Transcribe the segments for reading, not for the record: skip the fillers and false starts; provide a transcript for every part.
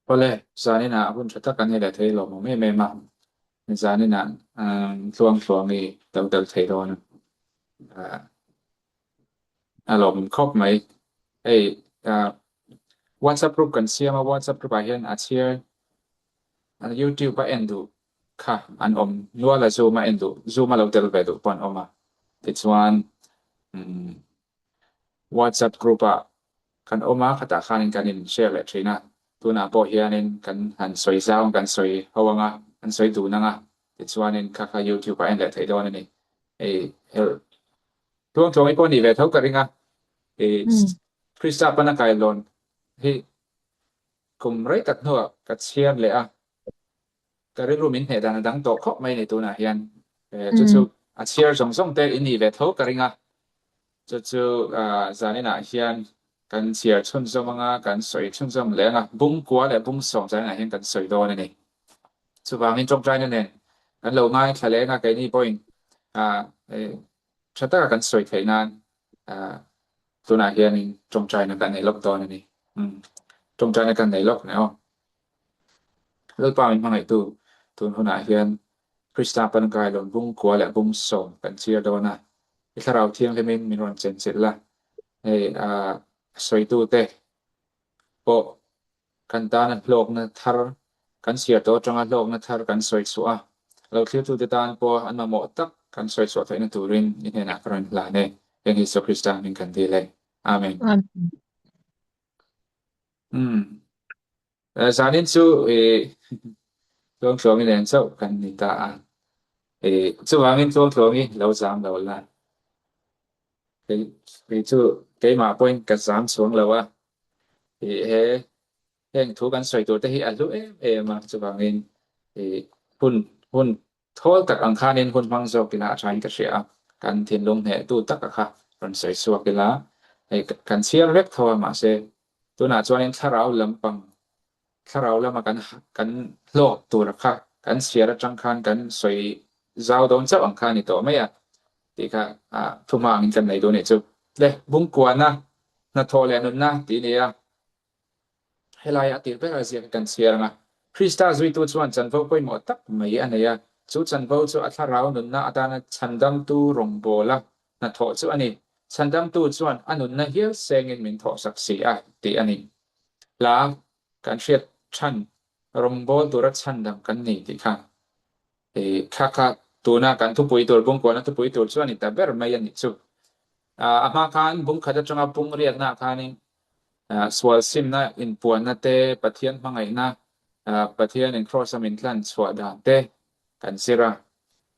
Awle, zaninah hun tha tak kan nei leh thei lawmawm em em a, zaninah tluangtluang i lo tel thei dawn a, a lawmawm khawp mai. Hei WhatsApp group kan siam a, WhatsApp group ah hian a chhiar YouTube a en duh kha an awm nual a, Zoom a en duh, Zoom a lo tel ve duh pawh an awm a, tichuan WhatsApp group ah kan awm a, khatah khanin kan in share leh thin a, tunah pawh hianin kan han sawi zau ang, kan sawi ho ang a, kan sawi dun ang a, tichuanin kha kha YouTube ah en leh theih dawn a ni. Hei helh tluang tluang i pawh nih ve tho ka ring a, i Krista pana kailawn hi kum rei tak hnuah ka chhiar leh a, Ka rilru min hneh dan a dang tawh khawp mai a ni tunah hian. Chu chu a chhiar zawng zawng te i nih ve tho ka ring a. Chu chu zaninah hian kan chhiar chhunzawm anga kan sawi chhunzawm leh anga bung kua leh bung sawm zaninah hian kan sawi dawn a ni. Chuvangin tawngtaina nen kan lo ngaithla leh anga keini pawhin tha taka kan sawi theih nan tunah hianin tawngtaina kan nei lawk dawn a ni. Tawngtaina kan nei lawk nia aw. Lalpa min hmangaihtu tun hunah hian Krista pankai lawn bung kua leh bung sawm kan chhiar dawn a, i thlarau thianghlimin min rawn chenchilh la, hei a sawitute pawh kan tana hlawkna thar kan chhiar tawh atanga hlawkna thar kan sawi chhuah a, lo thlirtute tan pawh an mamawh tak kan sawi chhuah theihna turin i hnenah ka rawn hlan e, heng Isua Krista hming kan dil e. Amen. Umm. Zanin chu i Tluangtluangi nen chauh kan ni ta a. I chuvangin Tluangtluangi lo zam lo la. Kei kei chu keimah pawhin ka zam chhuang lo a. I he heng thu kan sawi tur te hi a hlu em em a chuvangin i hun hun Thawl tak ang khanin hun hmang zawk ila a thain ka hria a, kan thinlung hnehtu taka kha rawn sawi chhuak ila, hei kan chhiar vek tho a mahse tunah chuanin thlarau lampang, thlarau lama kan kan hlawk tura kha kan chhiar atang khan kan sawi zau dawn chauh ang kha a ni tawh mai a tih kha thuhma angin kan nei duh a nih chu. Le, bungkuana, hnathawh leh nunna tih a ni a. Helai a tir ber a ziak kan chhiar ang a, Krista zuitu chuan chanvo pawimawh tak mai a nei a, chu chanvo chu a thlarau nunna atana chhandamtu rawngbawla hnathawh chu a ni. Chhandamtu chuan a nunna hial sengin min thawhsak si a, tih a ni. Hla kan hriat chhan rawngbâwl tura chhandam kan ni tih kha Kha kha tuna kan thupui tur bungkualna thupui tur chu a ni ta ber mai a nih chu. A hma khan bungkhat atanga pung riatnaah khanin sual simna inpuanna te, Pathian hmangaihna, Pathianin Kraws-a min tlan chhuah dan te kan zir a.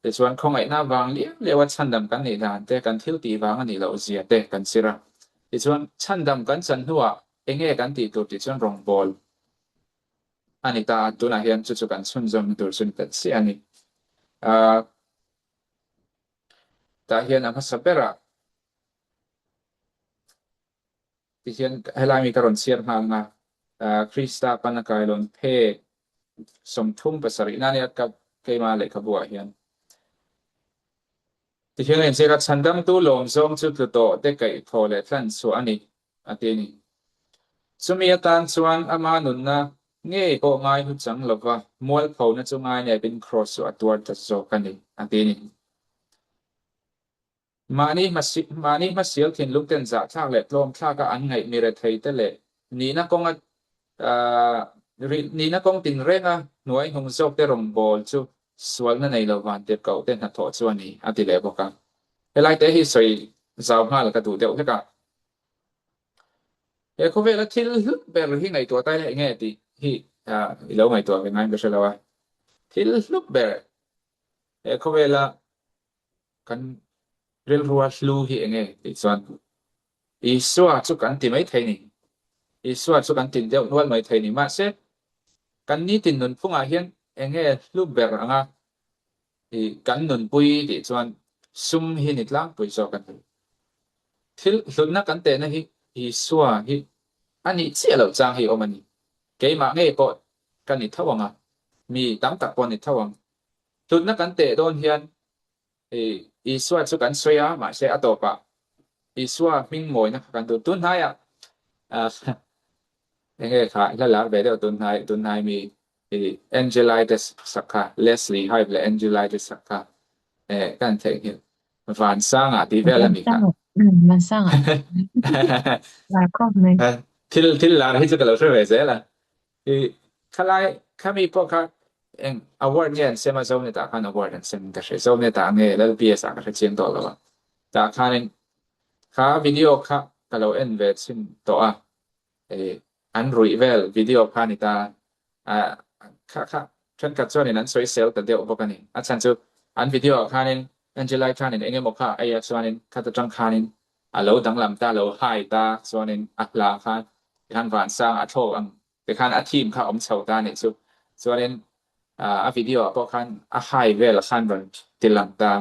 Tichuan khawngaihna vang liau liau a chhandam kan nih dan te, kan thil tih vang a nih loh zia te kan zir a. Tichuan chhandam kan chan hnuah enge kan tih tur tih chuan rawngbawl a ni ta a, tunah hian chu chu kan chhunzawmna tur chu ni ta chiah a ni. Ahh tah hian a hmasa berah tihian helai mi ka rawn chhiar nghal ang a, ahh Krista pana kailawn phek 37 na nia ka keimah lehkhabu ah hian. Tihian a inziak a, Chhandamtu lawmzawng chu tlu tawh te kaihthawh leh tlan chhuah a ni. a ti a ni. Chumi atan chuan ama nunna ngei pawh ngai hlu chang lova mualphona chu ngai nepin Kraws chu a tuar ta zawk a ni, a ti a ni. Mahni mahni hmasial thinlung ten zahthlak leh tlawmthlaka an ngaih mi rethei te leh nihna kawnga nihna kawng tinrenga hnuai hnung zawk te rawngbâwl chu sualna nei lo vantirhkoh te hnathawh chu a ni, a ti leh bawk a. Helai te hi sawi zau nghal ka duh deuh hlek a. He khawvela thil hlut ber hi ngaihtuah ta ila eng nge tih hi i lo ngaihtuah ve ngaiin ka hre lo a. Thil hlut ber he khawvela kan rilrua hlu hi eng nge tih chuan Isua chu kan ti mai thei ni. Isua chu kan tin deuh nual mai thei ni. Mahse, kan nitin nunphungah hian eng nge hlu ber anga I kan nunpui tih chuan sum hi ni tlangpui zawk a ni. Thil hlutna kan tehna hi Isua hi a nih chiah loh chang hi awm a ni. Keimah ngei pawh ka ni tho ang a, mi tam tak pawh ni tho ang. Hlutna kan teh dawn hian i Isua chu kan sawi a, mahse a tawpah Isua hming mawina kha kan duh. Tunhnaiah. Enge kha hla lar ve deuh tunhnai tunhnai mi i Angelai te sak kha Leslie Hive leh Angelai te sak kha eh ka han theihnghilh Vansanga tih vel a mi kha. Vansanga umm Vansanga lar khawp mai. Thil thil lar hi chu ka lo hre ve zel a. I khalai khami pawh kha eng award nge an sem a Zonet ah khan award an sem ka hre Zonet ah nge LPS ah ka hre chiang tawh lo a. Tah khanin kha video kha ka lo en ve chhin tawh a. I an ruih vel video kha a ni ta a kha kha thenkhat chuanin an sawisel ta deuh bawk a ni. A chhan chu an video ah khanin Angelai khanin eng emaw kha a ei a chuanin khat atang khanin a lo danglam ta lo hai ta chuanin a hla khan tikhan vansang a thlawk ang tikhan a theme kha awm chho ta a nih chu. Chuanin a video ah pawh khan a hai vel khan rawn ti lang ta.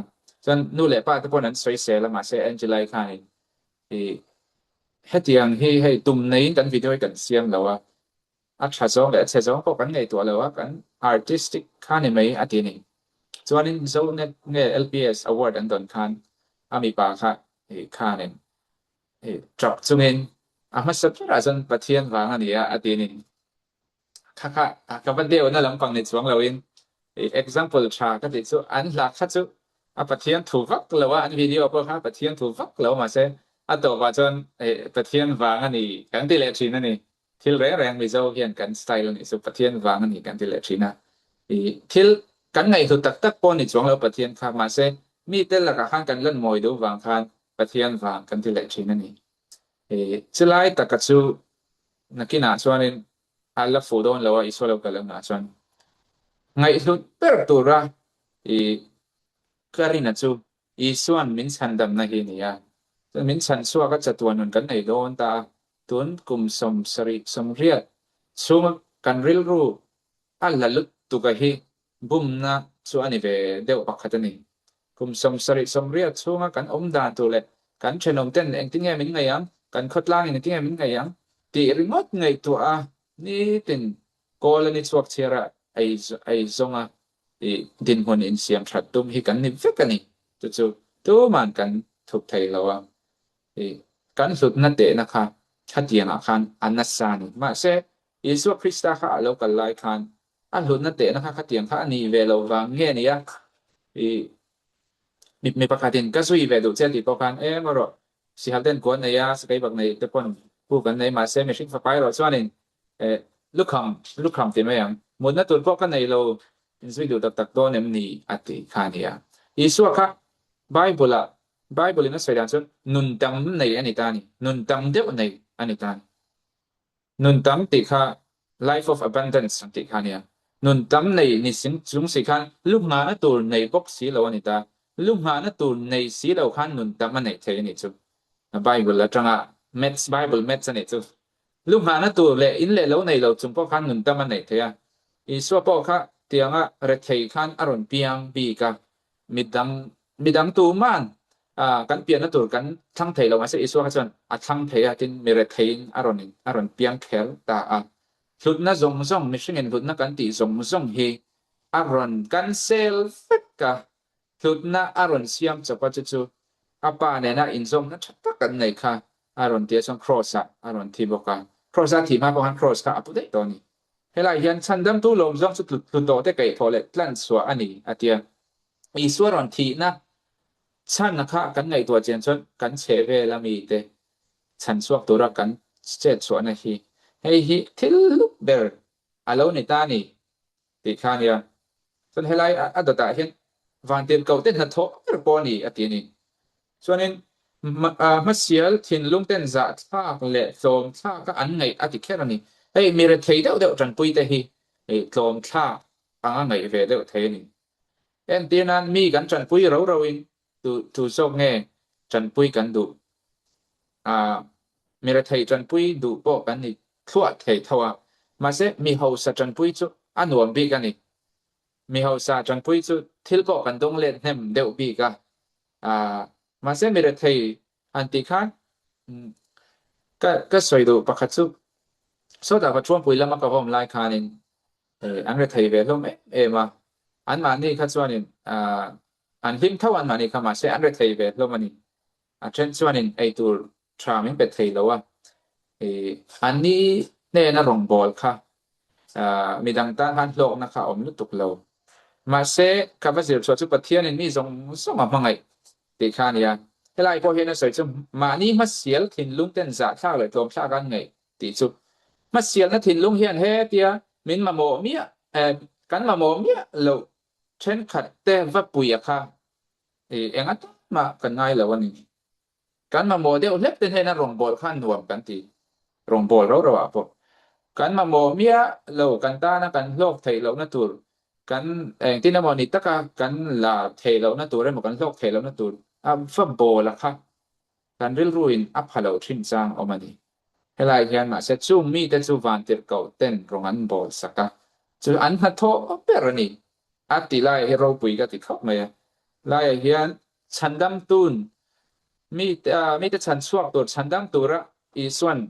Chuan nu leh pa te pawn an sawisel a mahse Angelai khanin i hetiang hi hei tum neiin kan video hi kan siam lo a, a tha zawng leh a chhe zawng pawh kan ngaihtuah lo a, kan artistic kha ni mai a ti a ni. Chuanin Zonet nge LPS award an dawn khan a mipa kha i khanin i tap chungin a hmasa berah chuan Pathian vang a ni a a ti a ni. Kha kha ka va deuhna lampang ni chuang loin i example tha ka tih chu an hla kha chu a Pathian thu vak lo a, an video pawh kha Pathian thu vak lo mahse a tawpah chuan i Pathian vang a ni kan ti leh thin a ni. Thil reng reng Mizo hian kan style a nih chu Pathian vang a ni kan ti leh thin a. I thil kan ngaihhlut tak tak pawh ni chuang lo Pathian kha mahse mite lakah khan kan lan mawi duh vang khan Pathian vang kan ti leh thin a ni. I chulai taka chu nakinah chuanin a la fuh dawn lo a Isua lo kal angah chuan ngaihhlut ber tura i ka rina chu Isua'n min chhandamna hi a ni a, chuan min chhan chhuak a chatuan nun kan nei dawn ta a, tun kum 70 80 chhunga kan rilru a la lutuk a hi bumna chu a ni ve deuh pakhat a ni. Kum 70 80 chhunga kan awm dan tur leh kan thenawm ten engtin nge min ngaih ang, kan khawtlangin engtin nge min ngaih ang tih ringawt ngaihtuah a nitin kawl a ni chhuak chhiar a ei zawng a I dinhmun insiam that tum hi kan ni vek a ni. Chu chu tuman kan thup thei lo a. I kan hlutna tehna kha khatiangah khan a nasa a ni. Mahse, Isua Krista kha a lo kal lai khan a hlutna tehna kha khatiang kha a nih ve loh vang nge ni a? I mi pakhatin ka zui ve duh che tih pawh khan eng erawh sihal ten kuan nei a, sakei bak nei te pawn puk an nei. Mahse, mihring fapa erawh chuanin Eh, lukham, lukham ti mai ang. Mutna tur pawh ka nei lo, inzui duh tak tak dawn em ni? a ti kha a ni a. Isua kha Bible-ah, Bible-in a sawi dan chuan nun tam nei a ni ta a ni, nun tam deuh nei a ni ta a ni. Nun tam tih kha life of abundance an tih kha a ni a. Nun tam nei ni sin chung si khan lu nghahna tur nei bawk si lo a ni ta. Lu nghahna tur nei si lo khan nun tam a neih theih a nih chu. Bible atanga maths, Bible maths a nih chu. Lu nghahna tur leh in leh lo nei lo chung pawh khan nun tam a neih theih a. Isua pawh kha tianga rethei khan a rawn piang bik a, midang midang tuman kan pianna tur kan thlang thei lo mahse Isua kha chuan a thlang thei a, tin mi retheiin a rawn a rawn piang kher ta a. Hlutna zawng zawng, mihringin hlutna kan tih zawng zawng hi a rawn cancel vek a, Hlutna a rawn siam chawp a chu chu a pa nena inzawmna tha tak an nei kha a rawn ti a chuan Kraws ah a rawn thi bawk a. Kraws a thih hma pawh khan Kraws kha a pu daih tawh a ni. Helai hian chhandamtu lawm zawng chu tlu tawh te kaihthawh leh tlan chhuah a ni a ti a. Isua rawn thihna chhan kha kan ngaihtuah chian chuan kan chheh vel a mite chhan chhuak tura kan chet chhuahna hi hei hi thil hlu ber a lo ni ta a ni. Tih kha a nia. Chuan helai a dawtah hian vantirhkoh te hnathawh ber pawh a ni a ti a ni. Chuanin hmasial thinlung ten zahthlak leh tlawmthlak a an ngaih a ti kher a ni. Hei mi rethei deuh deuh tanpui te hi tlawmthlak anga ngaih ve deuh thei a ni. Entir nan mi kan tanpui ro ro in Tu tu zawk nge tanpui kan duh? Aah, mi rethei tanpui duh pawh kan ni thluah thei tho a, mahse mi hausa tanpui chu a nuam bik a ni. Mi hausa tanpui chu thil pawh kan dawng let hnem deuh bik a, aah, mahse mi rethei han tih khan ka ka sawi duh pakhat chu sawtah ka thuampui lama ka vawm lai khanin an rethei ve hlawm em em a, anmahni kha chuanin aah An hlim tho anmahni kha mahse an rethei ve hlawm a ni. A then chuanin eitur tha min pe thei lo a, i anni hnena rawngbâwl kha midang tan khan hlawkna kha a awm lutuk lo. Mahse, ka va zir chhuah chu Pathianin mi zawng zawng a hmangaih tih kha a ni a. Helai pawh hian a sawi chu mahni hmasial thinlung ten zahthlak leh tlawmthlak an ngaih tih chu. Hmasialna thinlung hian hetia min mamawh miah, kan mamawh miah loh thenkhat te va puia kha eng atan mah kan ngai lo a ni. Kan mamawh deuh hlek te hnena rawngbâwl kha nuam kan ti, rawngbâwl ro ro ah pawh. Kan mamawh miah lo, kan tana kan hlawk theih lohna tur, kan engtin emaw ni taka kan la theih lohna tur emaw kan hlawk theih lohna tur a va bâwl a kha kan rilruin a pha lo thin chang awm a ni. Helai hian mahse chung mite chu vantirhkoh ten rawng an bawl sak a, chu an hnathawh ber a ni. A ti lai hi ropui ka ti khawp mai a. Laiah hian chhandamtun mite mite chhan chhuak tur chhandam tura Isuan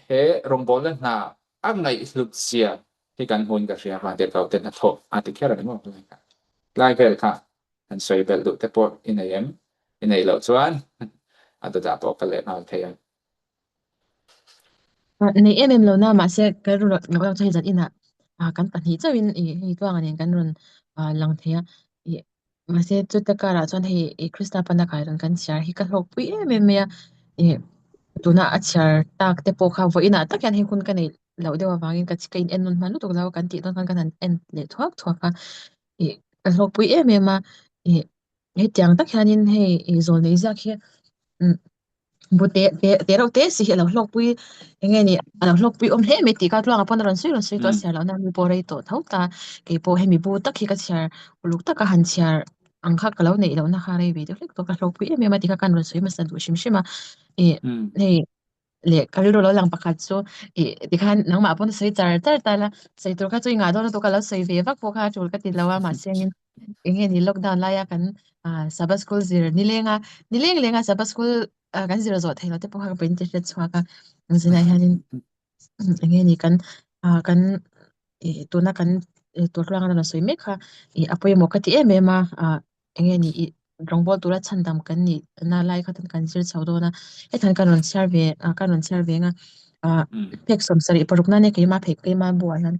he rawngbawlna hna a ngaihhlut zia hi kan hmuin ka hria vantirhkoh ten hnathawh a ti kher a ni maw helai kha. Tlai vel kha Han sawi belh duh te pawh i nei em? I neih loh chuan a dawtah pawh ka leh nghal thei ang. Nei em em lo na, mahse ka rawn lo lang chu hei zan inah kan pahnih chauhin i hei tluanga nen kan rawn lang thei a. I mahse chuta karah chuan hei i Krista pana kai rawn kan chhiar hi ka hlawkpui em em mai a. I tuna a chhiar tak te pawh kha vawiinah tak hian hei hun ka neih loh deuh avangin ka ka in en nawn hman lutuk lo a, kan tih dawn khan kan han en leh thuak thuak a. Ih ka hlawkpui em em a, ih hetiang tak hianin hei ih zawl nei ziak hi umm bu te te te reuh te si hi a lo hlawkpui eng nge ni a lo hlawkpui awm hle mai tih kha tluanga pawn a rawn sawi rawn sawi tawh a chhiar lohna mi pawh rei tawh tho ta keipawh hemi bu tak hi ka chhiar uluk taka han chhiar ang kha ka lo neih lohna kha rei ve deuh hlek tawh ka hlawkpui em em a tih kha kan rawn sawi hmasa duh hrim hrim a ih hei. Leh ka rilru lo lang pakhat chu ih tikhan nangmah pawn sawi char char ta la, sawi tur kha chu i ngah dawn lutuk a lo sawi ve vak pawh kha a tul ka ti lo a, mahse engin eng nge ni lockdown laia kan ah Sabbath school zir nileng a, nileng leng a Sabbath school ah kan zir zawh theih loh te pawh kha ka in ti hret chhuak a, zinah hianin eng nge ni kan ah kan ih tuna kan tur hluang a rawn sawi mek kha ih a pawimawh ka ti em em a ah eng nge ni ih rawngbawl tura chhandam kan nih na lai kha kan zir chho dawn a hetah kan rawn chhiar ve ah kan rawn chhiar ve ang a ah phek 76 na nia keimah phek keimah buah hian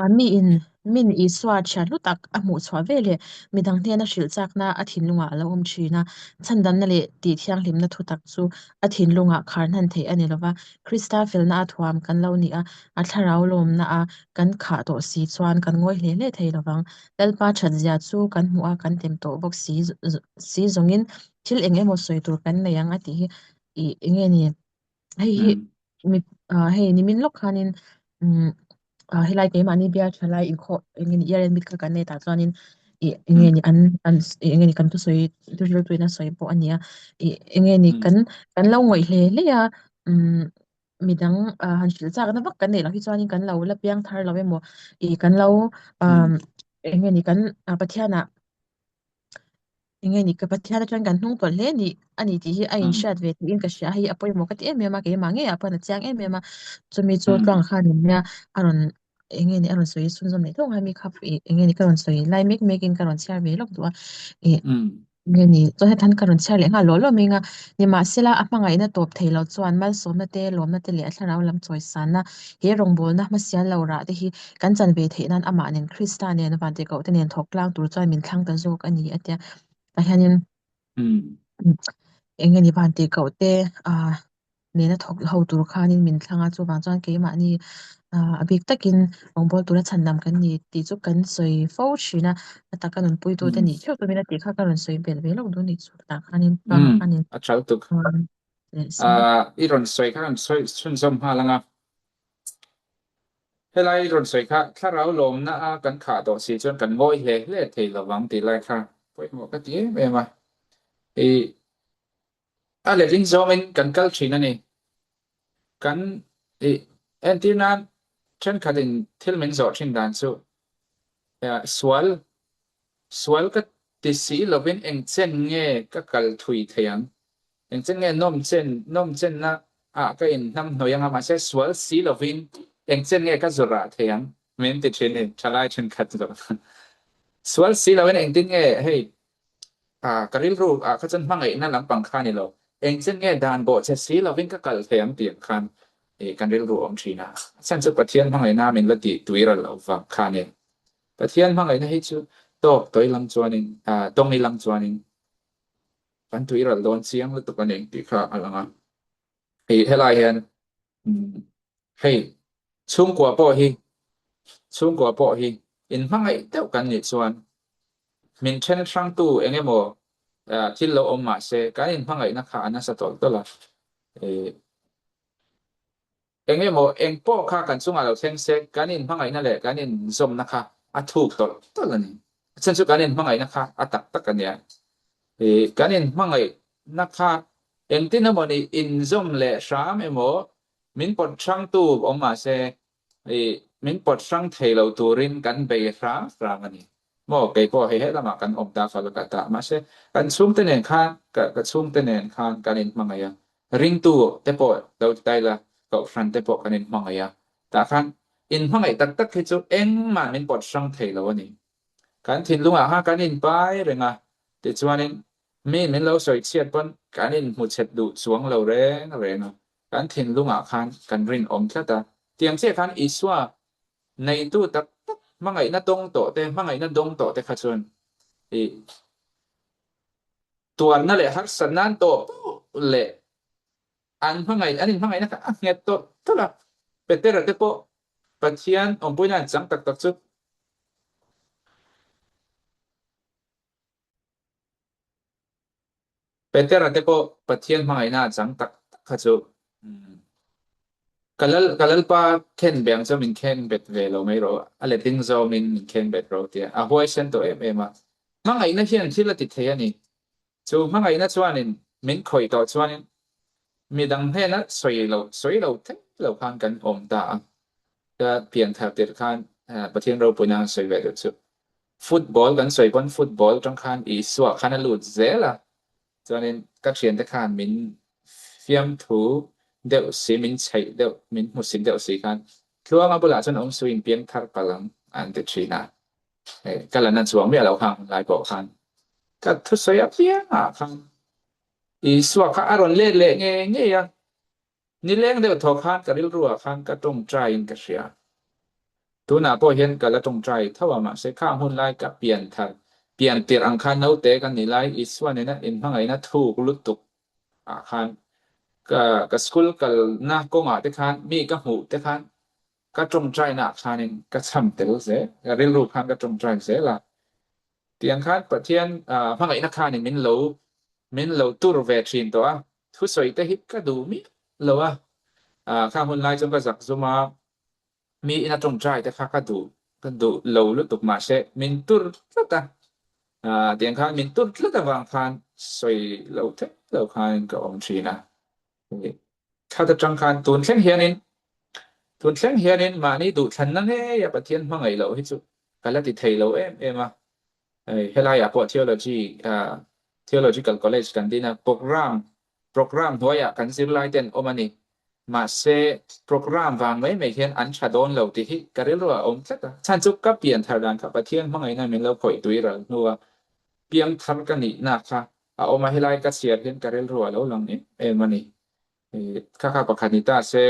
ah mi in min Isua thian hlu tak a hmuh chhuah ve leh midang hnena hrilh chakna a thinlungah a lo awm thin a chhandamna leh tih thianghlimna thu tak chu a thinlungah khar hnan theih a ni lova Krista felna a thuam kan lo ni a a thlarau lawmna a kan khah tawh si chuan kan ngawi hle hle thei lovang. Lalpa that zia chu kan hmuh a, kan tem tawh bawk si si zawngin thil eng emaw sawi tur kan nei ang a tih hi ih eng nge ni hei hi mi ah hei nimin lawk khanin umm ah helai keimahni bial tha lai inkhawh eng nge ni year end meet kha kan nei tah chuanin ih eng nge ni an an eng nge ni kan thusawi thuhriltuina sawi pawh a ni a ih eng nge ni kan kan lo ngawih hle hle a umm. Midang han hrilh chak na vak kan neih loh hi chuanin kan lo la piang thar lo emaw ih kan lo eng nge ni kan Pathianah eng nge ni ka Pathian atang kan hnung tawlh hle ni a ni tih hi a inhriat ve tiin ka hria a hei a pawimawh ka ti em em a keimah ngeiah pawh a chiang em em a chumi chu tluang khan in nia a rawn eng nge ni a rawn sawi chhunzawm leh tawk a mi kha ih eng nge ni ka rawn sawi lai mek mek in ka rawn chhiar ve lawk duh a ih nge ni chuan hetah hian ka rawn chhiar leh nghal lawh lawh mai ang a nimahsela a hmangaihna tawp thei lo chuan malsawmna te lawmna te leh a thlarau lam chawisanna he rawngbawlna hmasial lo rah te hi kan chan ve theih nan amah nen Krista nen vantirhkoh te nen thawk tlang tur chuan min thlang ta zawk a ni a tia tah hianin eng nge ni vantirhkoh te ah nena thawk ho tur khanin min thlang a chuvang chuan keimahni ah a bik takin rawngbâwl tura chhandam kan ni tih chu kan sawi fo thin a a taka nunpuitute nih theuh tumin a tih kha ka rawn sawi belh ve lawk duh a nih chu tah khanin tluangah khanin A ṭha lutuk. Ah i rawn sawi kha rawn sawi chhunzawm nghal ang a. Helai i rawn sawi kha thlarau lawmna a kan khah tawh si chuan kan ngawi hle hle thei lovang tih lai kha pawimawh ka ti em em a. I A letling zawngin kan kal thin a ni. Kan ih entir nan thenkhatin thil min zawh thin dan chu sual sual ka ti si lovin eng chen nge ka kal thui thei ang? Eng chen nge nawm chen nawm chenna ah ka inhnam hnawih ang a mahse sual si lovin eng chen nge ka zawrh ah thei ang? Min ti thin i thalai thenkhat zawh. Sual si lovin engtin nge hei Ah, ka rilru ah kha chuan hmangaihna lampang kha a ni lo. Engchen nge dan bawh che si lovin ka kal thei ang tih ang khan. Ih kan rilru awm thin a, a chhan chu Pathian hmangaihna min la tih tui ral loh vang kha a ni. Pathian hmangaihna hi chu tawk tawi lang chuanin, ah tawngi lang chuanin kan tui ral dawn chiang lutuk a ni tih kha a lang a. Ih helai hian hei chhungkua pawh hi chhungkua pawh hi inhmangaih deuh kan nih chuan min then hrangtu eng emaw thil lo awm mah se kan inhmangaihna kha a nasa tawlh tawlh a. Ih Eng emaw eng pawh kha kan chungah lo thleng se, kan inhmangaihna leh kan inzawmna kha a thuk tawlh tawlh a ni. A chhan chu kan inhmangaihna kha a tak tak a nia. Ih, kan inhmangaihna kha engtin emaw ni inzawm leh hram emaw min pawt hrangtu awm mah se, ih, min pawt hrang thei lo turin kan bei hram hram a ni. Maw, kei pawh hei helamah kan awm ta fal ka ta. Mahse, kan chhungte nen khan, ka ka chhungte nen khan kan inhmangaih a. Ringtu te pawh lo ti ta ila, kohhran te pawh kan inhmangaih a. Tah khan inhmangaih tak tak hi chu engmah min pawt hrang thei lo a ni. Kan thinlungah khan kan inpai reng a, tichuanin mi min lo sawi chhiat pawn kan inhmu chhet duh chuang lo reng reng a. Kan thinlungah khan kan rinawm tlat a. Tiang chiah khan Isua Neitu tak tak hmangaihna tawng tawh te, hmangaihna dawng tawh te kha chuan i tuarna leh harsatna an tawh poh leh an hmangaih, an inhmangaihna kha a nghet tawlh tawlh a. Petera te pawh Pathian awmpuina an chang tak tak chu. Petera te pawh Pathian hmangaihna a chang tak tak kha chu ka lal ka lalpa khen be ang chuan min khen bet ve lo mai rawh, a letling zawngin min khen bet rawh tia a huaisen tawh em em a. Hmangaihna hian thil a ti thei a ni. Chu hmangaihna chuanin min khawih tawh chuanin midang hnena sawi lo sawi lo thei lo khan kan awm ta a. Ka pianthar tirh khan Pathian ropuina an sawi ve deuh chu. Football kan sawi pawn football atang khan Isua khan a lut zel a, chuanin ka thiante khan min fiamthu deuh si, min chheih deuh, min hmusit deuh si khan Tluanga bulah chuan awm suin piang thar palh ang an ti thin a, hei ka la na chuang miah lo khang hun lai pawh khan ka thusawi apiangah khan Isua kha a rawn let leh ngei ngei a. Nileng deuh thaw khan ka rilruah khan ka tawngtaiin ka hria. Tunah pawh hian ka la tawngtai tho a, mahse khang hun lai ka pian thar, pian tirh ang khan naute ka ni lai Isua nena inhmangaihna thuk lutuk ah khan ka ka school kalna kawngah te khan mi ka hmuh te khan ka tawngtaina ah khanin ka cham tel zel, ka rilru khan ka tawngtai zel a. Tiang khan Pathian hmangaihna khanin min lo min lo tur ve thin tawh a, thusawi te hi ka duh miah lo a, khang hun lai chuan ka zak zum a, mi ina tawngtai te kha ka duh ka duh lo lutuk mahse min tur tlat a, tiang khan min tur tlat avang khan sawi lo thei lo khan ka awm thin a. Thlat atang khan tun thleng hianin tun thleng hianin mahni duhthlanna ngeia Pathian hmangaih loh hi chu ka la ti thei lo em em a. Hei helaiah pawh theology Theological College kan din a, program program hnuaiah kan zirlai ten awm a ni. Mahse program vang mai mai hian an tha dawn lo tih hi ka rilru ah a awm tlat a. Chhan chu ka pian thar dan kha Pathian hmangaihna min lo khawih tui ral hnua piang thar ka nihna kha A awm a, helai ka chhiar hian ka rilru a lo lang em em a ni. Kha kha pakhat ni ta se,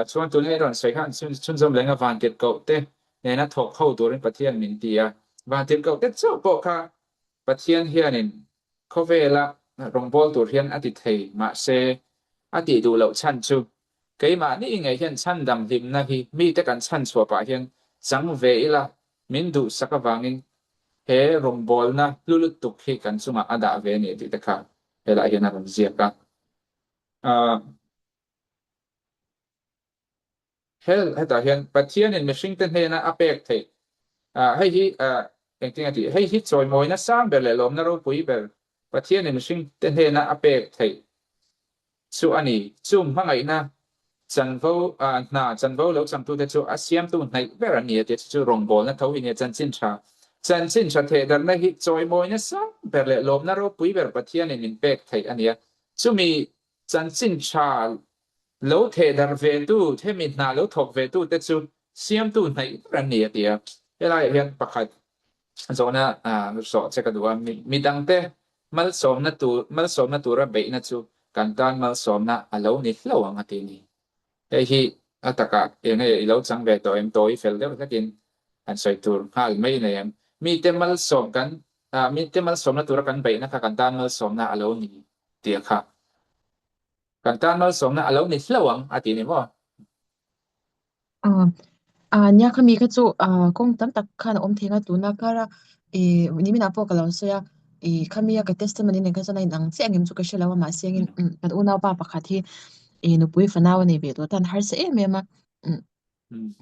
chuan tuna i rawn sawi khan chhunzawm leng a vantirhkoh te nena thawk ho turin Pathian min ti a. Vantirhkoh te chauh pawh kha Pathian hianin khawvela rawngbâwl tur hian a ti thei, mahse a tih duh loh chhan chu keimahni ngei hian chhandam hlimna hi mite kan chhanchhuah pah hian chang ve ila Min duhsak avangin he rawngbawlna hlu lutuk hi kan chungah a dah ve a ni tih te kha helaiah hian a rawn ziak a. Hel hetah hian Pathianin mihringte hnena a pek theih hei hi engtin a tih hei hi chawimawina sang ber leh lawmna ropui ber Pathianin mihringte hnena a pek theih chu a ni. Chung hmangaihna chanvo hna chanvo lo changtute chu a siamtu hnaih ber an ni a tih chu chu rawngbawlna tho hi nia chanchin tha. Chanchin tha thehdarhna hi chawimawina sang ber leh lawmna ropui ber Pathianin min pek theih a ni a. Chumi chanchin tha lo thehdarh vetu, hemi hna lo thawk vetute chu siamtu hnaih ber an ni a ti a. Helaiah hian pakhat zawhna zawh che ka duh a, midangte Malsawmna tur, malsawmna tura beihna chu kan tan malsawmna a lo ni hlauh ang a ti ni. Hei hi a takah eng nge i lo chang ve tawh em? Tawi fel deuh hlekin han sawi tur nghal mai nei em? Mite malsawm kan mite malsawmna tura kan beihna kha kan tan malsawmna a lo ni tih kha. Kan tan malsawmna a lo ni hlauh ang a ti ni maw? Nia khami kha chu kawng tam tak khan a awm thei a, tuna kara niminah pawh ka lo sawi a, khami a ka testimony nen kha chuan a inang chiah ang em chu ka hre lo a, mahse engin kan unaupa pakhat hi nupui fanau a nei ve tawh tan harsa em em a,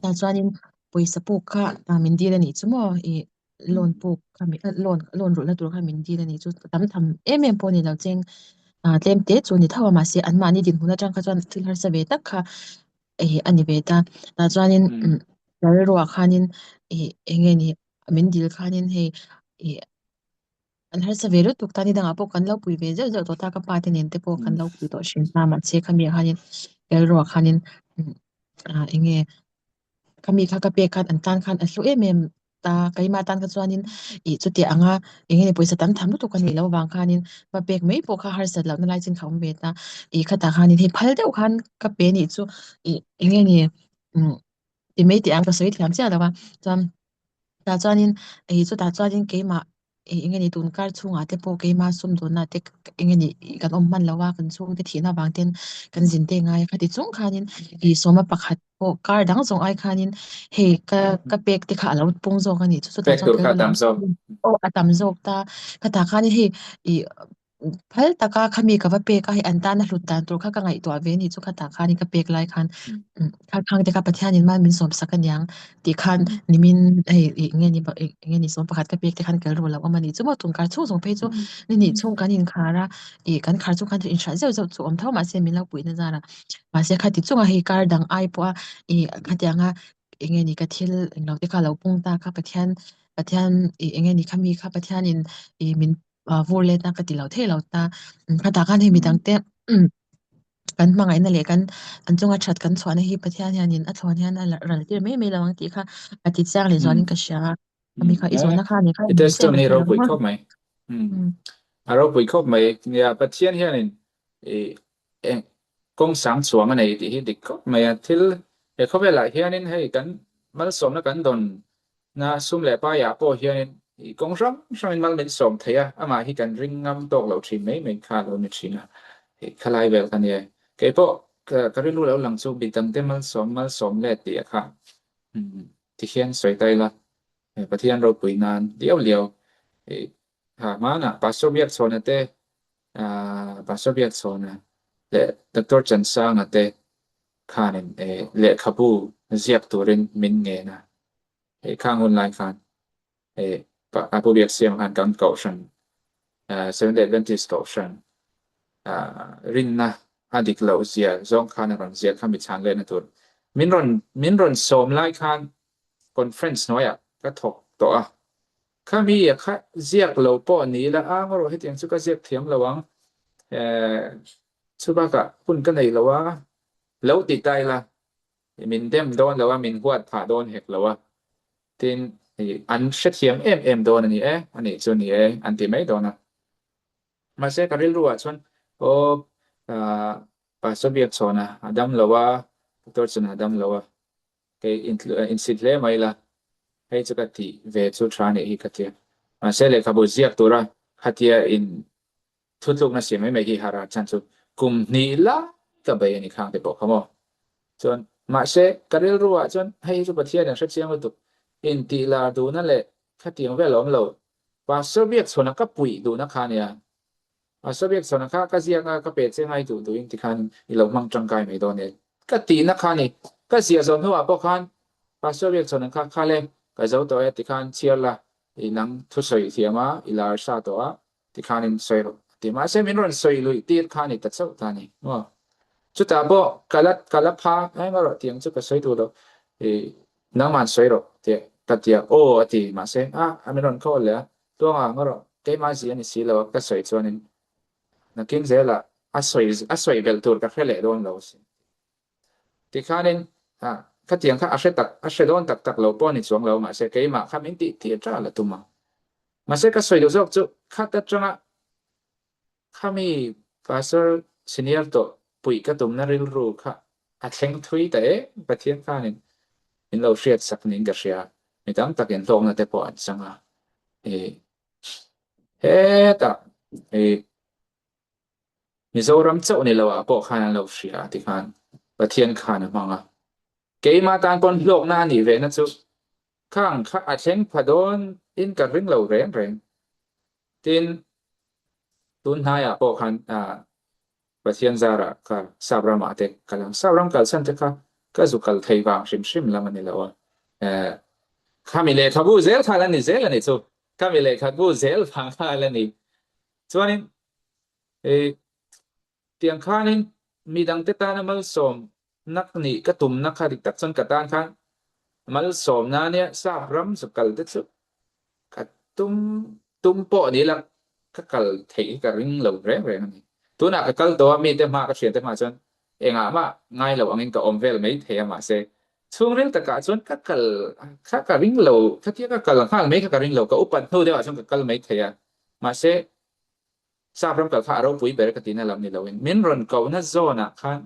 tah chuanin pawisa puk kha min dil a nih chu maw loan puk kha mi loan loan rulhna tur kha min dil a nih chu tam tham em em pawh a ni lo cheng ah tlem te chu a ni tho a mahse anmahni dinhmun atang kha chuan thil harsa ve tak kha eh a ni ve ta tah chuanin umm rilruah khanin ih eng nge ni min dil khanin hei ih an harsa ve lutuk ta ni dangah pawh kan lo pui ve zeuh zeuh tawh ta ka pa te nen te pawh kan lo pui tawh hrim ta mahse khami ah khanin rilruah khanin umm ah eng nge. Khami kha ka pek khan an tan khan a hlu em em ta, keimah tan kha chuanin ih chuti anga eng nge pawisa tam tham lutuk a nih loh vang khanin va pek mai pawh kha harsat lohna lai chin kha a awm ve ta. Ih khatah khanin hei phal deuh khan ka pe nih chu ih eng nge ni umm ti mai tih ang ka sawi thiam chiah lo a, chuan tah chuanin ih chutah chuanin keimah ih eng nge ni tun kar chhungah te pawh keima sumdawnna te eng nge ni kan awm hman lo a kan chhungte thihna avang ten kan zin te ngai a khati chung khanin ih sawma pakhat pawh kar dang zawng ai khanin hei ka ka pek te kha a lo pung zawk a nih chu chutah Pek chuan tur ka kha a rilru tam zawk. aw a tam zawk ta khatah khanin hei ih Phal taka khami ka va pek a, hei an tana hlut dan tur kha ka ngaihtuah ve ni chu khatah khan ka pek lai khan khang te kha Pathianin mal min sawm sak aniang tih khan nimin hei eng nge ni eng nge ni sawm pakhat ka pek te khan kal ru lo awm a ni chu maw tun kar chhung zawng phei chu ni hnih chhung kan inkhar a, ih kan khar chung khan inhralh zeuh zeuh chu awm tho mahse min lo puihna zar a, mahse khati chunga hei kar dang ai pawha ih khatianga eng nge ni ka thil englo te kha lo pung ta kha Pathian Pathian ih eng nge ni khami kha Pathianin ih min vur let a ka ti lo thei lo ta khatah khan hei midang te kan hmangaihna leh kan an chunga that kan chhuahna hi Pathian hianin a thlawn hian a ral tir mai mai lo ang tih kha a ti chiang leh zualin ka hria a ami kha i zawhna kha ni kha I testimony ropui khawp mai. A ropui khawp mai. Nia Pathian hianin i eng kawng sang chhuang a nei tih hi dik khawp mai a. Thil he khawvelah hianin hei kan malsawmna kan dawn Na sum leh paiah pawh hianin i kawng hrang hrangin mal min sawm thei a, amah hi kan ring ngam tawk lo thin mai mai kha a lo ni thin a, hei khalai vel kha nia. Kei pawh ka rilru lo lang chu midangte malsawm malsawm let tih a kha tikhian sawi ta ila, Pathian ropui nan liau liau i ha hmanah Pastor Biakchhawna te, Pastor Biakchhawna leh Doctor Chansanga te khanin lehkhabu ziak turin min ngen a, hei khang hun lai khan a pu Biaksiam khan kan kohhran Seventh Day Adventist kohhran rinna a dik loh zia zawng khan a rawn ziak kha mi chhan lehna tur min rawn min rawn sawm lai khan conference hnuaiah ka thawk tawh a, khami kha ziak lo pawh ni ila a ngaw rawh hetiang chu ka ziak thiam lo ang Chubakah hun ka nei lo a, lo ti ta ila, min dem dawn lo a, min huat phah dawn hek lo a, tin an hrethiam em em dawn a ni e, a nih chu ni e, an ti mai dawn a. Mahse ka rilru ah chuan aw Pastor Biakchhawna a dam lo a, Doctor Chhana a dam lo a, kei insit hle mai la, hei chu ka tih ve chu tha nih hi ka tia. Mahse lehkhabu ziak tura khatia in Thutlukna siam mai mai hi har a chan chu kum hnih lai ka bei a ni khang te pawh kha maw. Chuan mahse ka rilru ah chuan hei hi chu Pathian in hrechiang lutuk intih lar duhna leh khatiang vel a awm lo. Pastor Biakchhawna ka puih duhna kha nia. Pastor Biakchhawna kha ka ziak a ka pe che ngai duh duhin tikhan i lo hmang tangkai mai dawn e ka tihna kha ni. Ka ziah zawh hnuah pawh khan Pastor Biakchhawna kha khale ka zo tawh e tikhan chhiar la i nang thusawi thiam a i lar sa tawh a Tikhanin sawi rawh a ti. Mahse min rawn sawi luih tir kha a ni ta chauh ta a ni maw? Chutah pawh ka la ka la pha eng erawh tiang chu ka sawi duh lo. Ih nangman sawi rawh tih ka ti a, aw a ti. Mahse a a min rawn call leh a, Tluanga ang erawh keimah zi a ni si lo a ka sawi chuanin nakin zelah a sawi a sawi belh tur ka hre leh dawn lo asin. Tikhanin ah khatiang kha a hre tak a hre dawn tak tak lo pawh a ni chuang lo mahse keimah kha min tih tir ṭal a tum a. Mahse ka sawi duh zawk chu khat aṭanga khami pastor senior tawh puih ka tumna rilru kha. A thleng thui ta em Pathian khanin min lo hriat sak niin ka hria. Mi tam takin hlawkna te pawh an chang a. I hetah i Mizoram chauh ni loah pawh khan an lo hria a tikhan Pathian khan a hmang a. Keimah tan pawn hlawkna a nih vehna chu khang kha a thleng pha dawn in ka ring lo reng reng. Tin, tun hnaiah pawh khan Pathian zarah ka sap ramah te ka lang. Sap ram kalsan te kha ka zu kal thei vang hrim hrim lam a ni lo a. Khami lehkhabu zel kha la ni zel a ni chu. Khami lehkhabu zel vang kha la ni. Chuanin tiang khanin midangte tana malsawm nak nih ka tumna kha dik tak chuan ka tan khan malsawmna ania sap ram chu kal te chu ka tum tum pawh ni la ka kal theih hi ka ring lo reng reng a ni. Tunah ka kal tawh a mite hma ka hriat te hma chuan engah mah ngai lo angin ka awm vel mai thei a mahse chhungril takah chuan ka kal kha ka ring lo khatia ka kal nghal mai kha ka ring lo ka upat hnu deuhah chuan ka kal mai thei a mahse Sap ram kal kha a ropui ber ka tihna lam ni loin min rawn kohna zawnah khan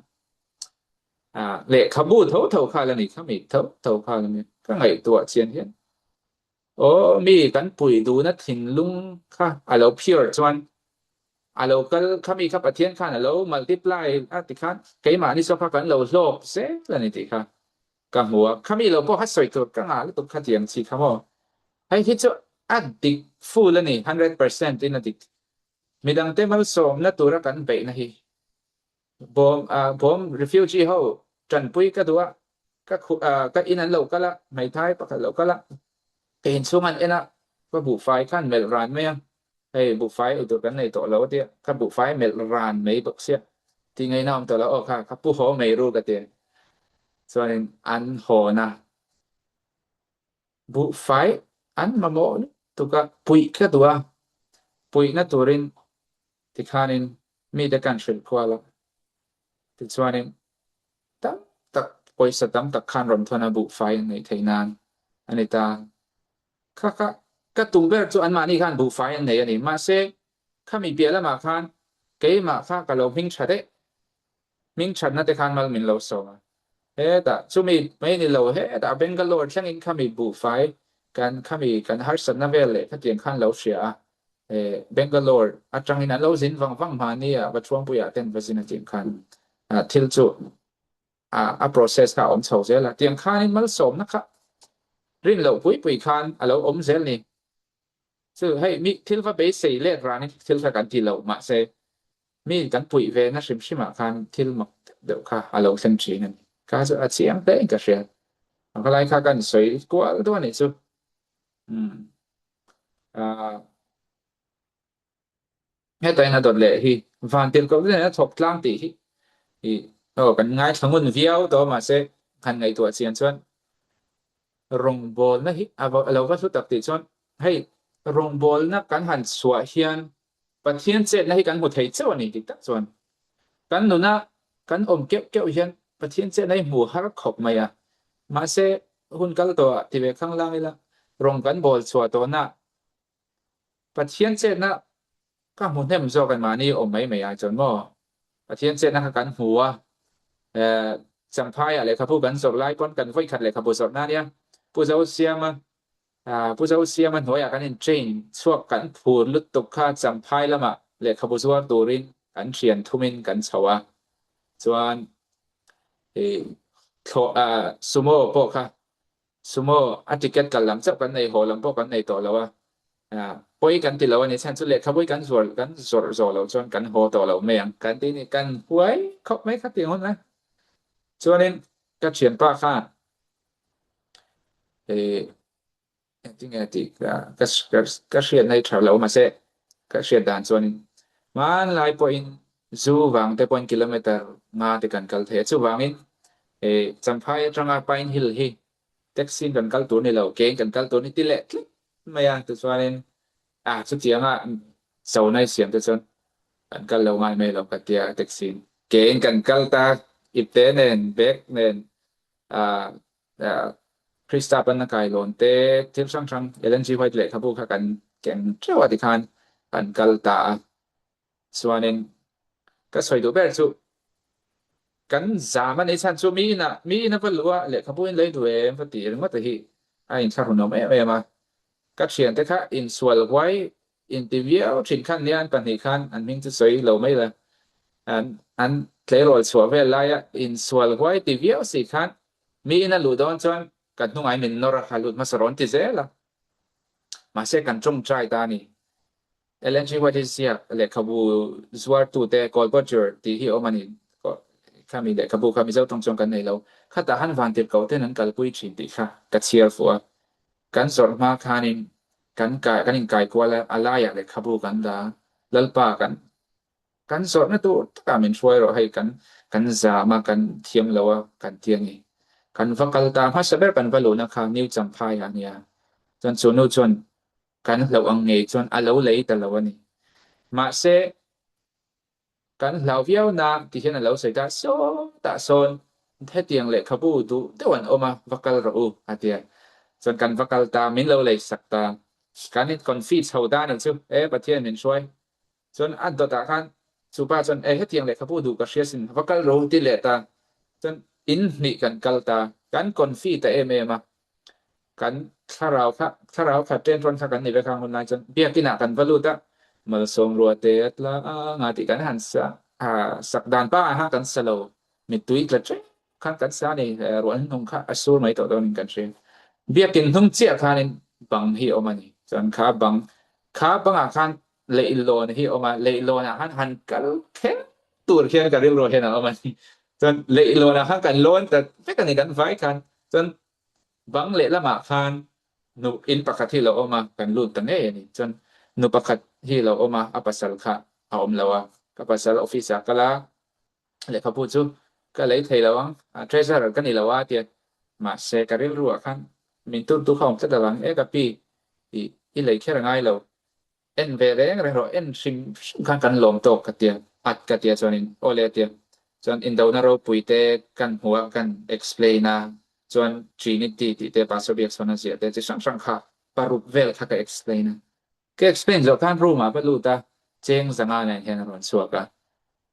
lehkhabu tho tho kha la ni, khami tho tho kha la ni. Ka ngaihtuah chian hian aw mi kan pui duhna thinlung kha a lo pure chuan a lo kal khami kha Pathian khan a lo multiply a tikhan keimahni saw kha kan lo hlawk zel a ni tih kha ka hmu a, khami lo pawh kha sawi tur ka ngah lutuk kha tiang chi kha maw. Hei hi chu a dik full a ni, 100% in a dik. Midangte malsawmna tura kan beihna hi bawm bawm refugee ho tanpui ka duh a, ka ka in an lo kal a, hmeithai pakhat lo kal a, ka inchhung an en a, ka buhfai khan melh ran mai a, hei buhfai ei tur kan nei tawh lo a tia, ka buhfai melh ran mai bawk sia, tih ngaihna awm tawh lo, aw kha ka pu haw mai ru ka ti. Chuanin an hawn a, buhfai an mamawh lutuk a, puih ka duh a, puihna turin tikhanin mite kan hrilh kual a, tichuanin tam tak pawisa tam tak khan rawn thawn a buhfai an neih theih nan a ni ta. Kha kha ka tum ber chu anmahni khan buhfai an nei a ni. Mahse, khami piah lamah khan keimah kha ka lo hming tha daih. Hming thatna te khan mal min lo sawm a. Hetah chumi mai ni lo hetah Bangalore thlengin khami buhfai kan khami kan harsatna vel leh khatiang khan lo hria a. Bangalore atangin an lo zin vang vang hmani a va Thuampuiah ten va zin atiang khan thil chu a process kha a awm chho zel a. Tiang khanin malsawmna kha rin loh pui pui khan a lo awm zel ni. Chu hei mi thil va beisei let ranin thil kha kan ti lo mahse mi kan puih ve na hrim hrimah khan thil mak deuh deuh kha a lo thleng thin a ni. Kha chu a chiang hle in ka hria. A khalai kha kan sawi kual duh a nih chu. Umm. Heta in a dawt leh hi van tirh koh nen a thawk tlang tih hi i aw kan ngaithla ngun viau tawh mahse han ngaihtuah chian chuan rawngbawlna hi a lo va hlu tak tih chuan hei rawngbawlna kan han chhuah hian Pathian chetna hi kan hmu thei chauh a ni dik tak chuan kan nuna kan awm keuh keuh hian Pathian chetna hi hmu har khawp mai a mahse hun kal tawhah ti ve khanglang ila rawng kan bawl chhuah tawhna Pathian chetna ka hmu hnem zawk an mahni awm mai mai ai chuan maw? Pathian chetna kha kan hmu a, Champhaiah lehkhabu kan zawrh lai pawn kan vawikhat lehkhabu zawrhna ania, Pu Zosiama, Pu Zosiama hnuaiah kan in train chhuak kan phur lutuk kha Champhai lamah lehkhabu zuar turin kan thian thumin kan chho a, chuan thlawh sumo pawh kha Sumo, a ticket kal lam chauh kan nei, haw lam pawh kan nei tawh lo a, pawi kan ti lo a ni, chhan chu lehkhabui kan zuar kan zawrh zawh loh chuan kan haw tawh lo mai ang kan ti ni, kan huai khawp mai kha ti hun lai. Chuanin ka thianpa khan Engtinge tih ka ka hriat na hi tha lo mahse ka hriat dan chuanin hmanlai pawhin zu vang te pawhin kilometer nga te kan kal thei a chuvangin eh Champhai atanga Pine Hill hi taxi in kan kal tur ni lo kein kan kal tur ni ti leh tlat mai a tichuanin ah chutianga chona i siam te chuan kan kal lo ngai mai lo ka tia taxi in kein kan kal ta ipte nen bag nen ah Krista panna kailawn te thil hrang hrang Ellen G. White lehkhabu kha kan keng teuh a tikhan kan kal ta a. Chuanin ka sawi duh ber chu. Kan zam a nih chhan chu mi inah mi in a va luh a, lehkhabu in lei duh em va tih ringawt te hi a inthlahrunawm em em a. Ka thiante kha insual huai inti viau thin khan nia an pahnih khan an hming chu sawi lo mai la. An an tleirawl chhuah vel laia insual huai ti viau si khan mi in a luh dawn chuan ka hnungai min nawr a, a lut hmasa rawn ti zel a. Mahse kan tawngtai ta a ni. Ellen G. White hi ziak lehkhabu zuartute Colporteur tih hi a awm a ni. Khami lehkhabu kha Mizo tawng chuan kan nei lo. Khatah han vantir ko ten an kalpui thin tih kha ka chhiar fuh a. Kan zawrh hma khanin kan kai kan inkai kual a, a laiah lehkhabu kan dah a. Lalpa kan kan zawrhna tur takah min hruai rawh hei kan kan zam a, kan thiam lo a kan ti a ni. Kan va kal ta hmasa ber kan va luhna kha New Champhai ah a nia. Chuan chu nu chuan Kan hlauh ang ngei chuan a lo lei ta lo a ni. Mahse, kan hlau viau na ti hian a lo sawi ta, Sawtah sawn hetiang lehkhabu duh deuh an awm a, va kal rawh u, a ti a. Chuan kan va kal ta, min lo lei sak ta. Kan in confi chho ta a nih chu, e Pathian min hruai. Chuan a dawtah khan chu pa chuan, e hetiang lehkhabu duh ka hria sin, va kal rawh u ti leh ta. Chuan in hnih kan kal ta, kan confi ta em em a. Kan thlarau kha, thlarau khat ṭen ṭawn kha kan ni vek ang hun lai chuan biakin ah kan va lut a, malsawm rua te a tla anga tih kan han sa a, sak dan pa ah khan kan sa lo, mittui tla ṭep khan kan sa a ni, ruah hnung kha a sur mai tawh dawn in kan hria. Biakin hnung chiah khanin bang hi a awm a ni, chuan kha bang, kha bangah khan leihlawn hi a awm a, leihlawn ah khan han kal kher tur hian ka rilru hian a awm a ni, chuan leihlawn ah khan kan lawn ta vek a ni kan vai khan, chuan Bang lehlamah khan nu in pakhat hi lo awm a, kan lut ta ngei a ni. Chuan nu pakhat hi lo awm a, a pasal kha a awm lo a. Ka pasal office ah kal a, lehkhabu chu ka lei thei lo ang, treasurer ka ni lo a tia. Mahse ka rilru ah khan min turtu kha awm tlat avang, e ka pi, i lei kher a ngai lo, En ve reng reng rawh, en hrim hrim khan kan lawm tawk ka tia, at ka tia chuanin aw le a tia. Chuan indona ropui te kan hmu a, kan explain a, chuan Trinity tih te Pastor Biakchhawn a ziah te chi hrang hrang kha paruk vel kha ka explain a. Ka explain zawh khan room ah va lut a, cheng zanga nen hian a rawn chhuak a,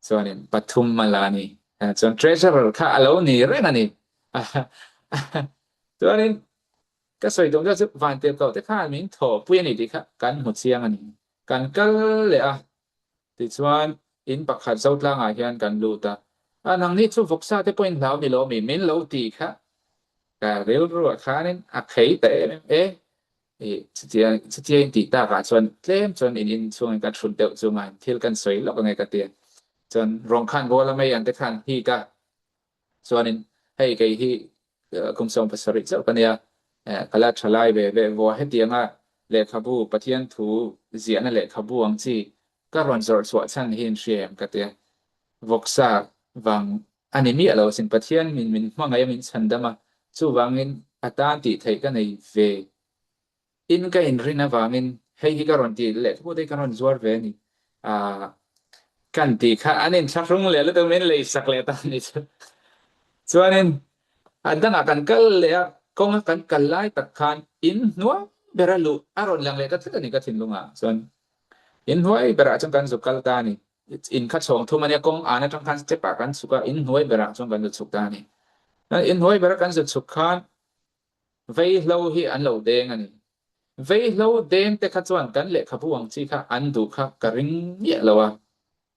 chuanin pathum a la a ni. Chuan treasurer kha a lo ni reng a ni. Chuanin Ka sawi duh zat chu Vantirhkoh te khan min thawhpui a ni tih kha kan hmu chiang a ni. Kan kal leh a, tichuan in pakhat Zotlangah hian kan lut a, a nangni chu vawksa te pawhin hlau ni lo mi min lo tih kha ka rilruah khanin a khei ta em em e. Ih, chutia chutia in tih takah chuan tlem chuan in in chhungin ka thut deuh chunga thil kan sawi lawk ange ka ti a. Chuan rawng khan goal a mei ang te khan hik a, Chuanin hei kei hi kum 17 chauh ka nia, ka la tha lai ve ve vua hetianga lehkhabu Pathian thu ziahna lehkhabu ang chi ka rawn zawrh chhuah chhan hi in hria em ka tia. Vawksa vang a ni miah lo asin Pathian min min hmangaih a min chhandam a, chuvangin a tan tih theih ka nei ve In ka inrin avangin hei hi ka rawn ti lehkhabu te hi ka rawn zuar ve a ni. Aah kan tih kha an inthlahrung leh lutuk min lei sak leh ta a ni chu. Chuanin a dangah kan kal leh a, kawnga kan kal lai tak khan in hnuai bera luh a rawn lang leh ta tlat a ni ka thinlungah chuan. In hnuai berah chuan kan zuk kal ta a ni. In kha chhawng thum a nia, kawng an atang khan step ah kan chhuk a, in hnuai berah chuan kan zu chhuk ta a ni. In hnuai bera kan zu chhuk khan Veihlo hi an lo deng a ni. Veihlo deng te kha chuan kan lehkhabu ang chi kha an duh kha ka ring miah lo a.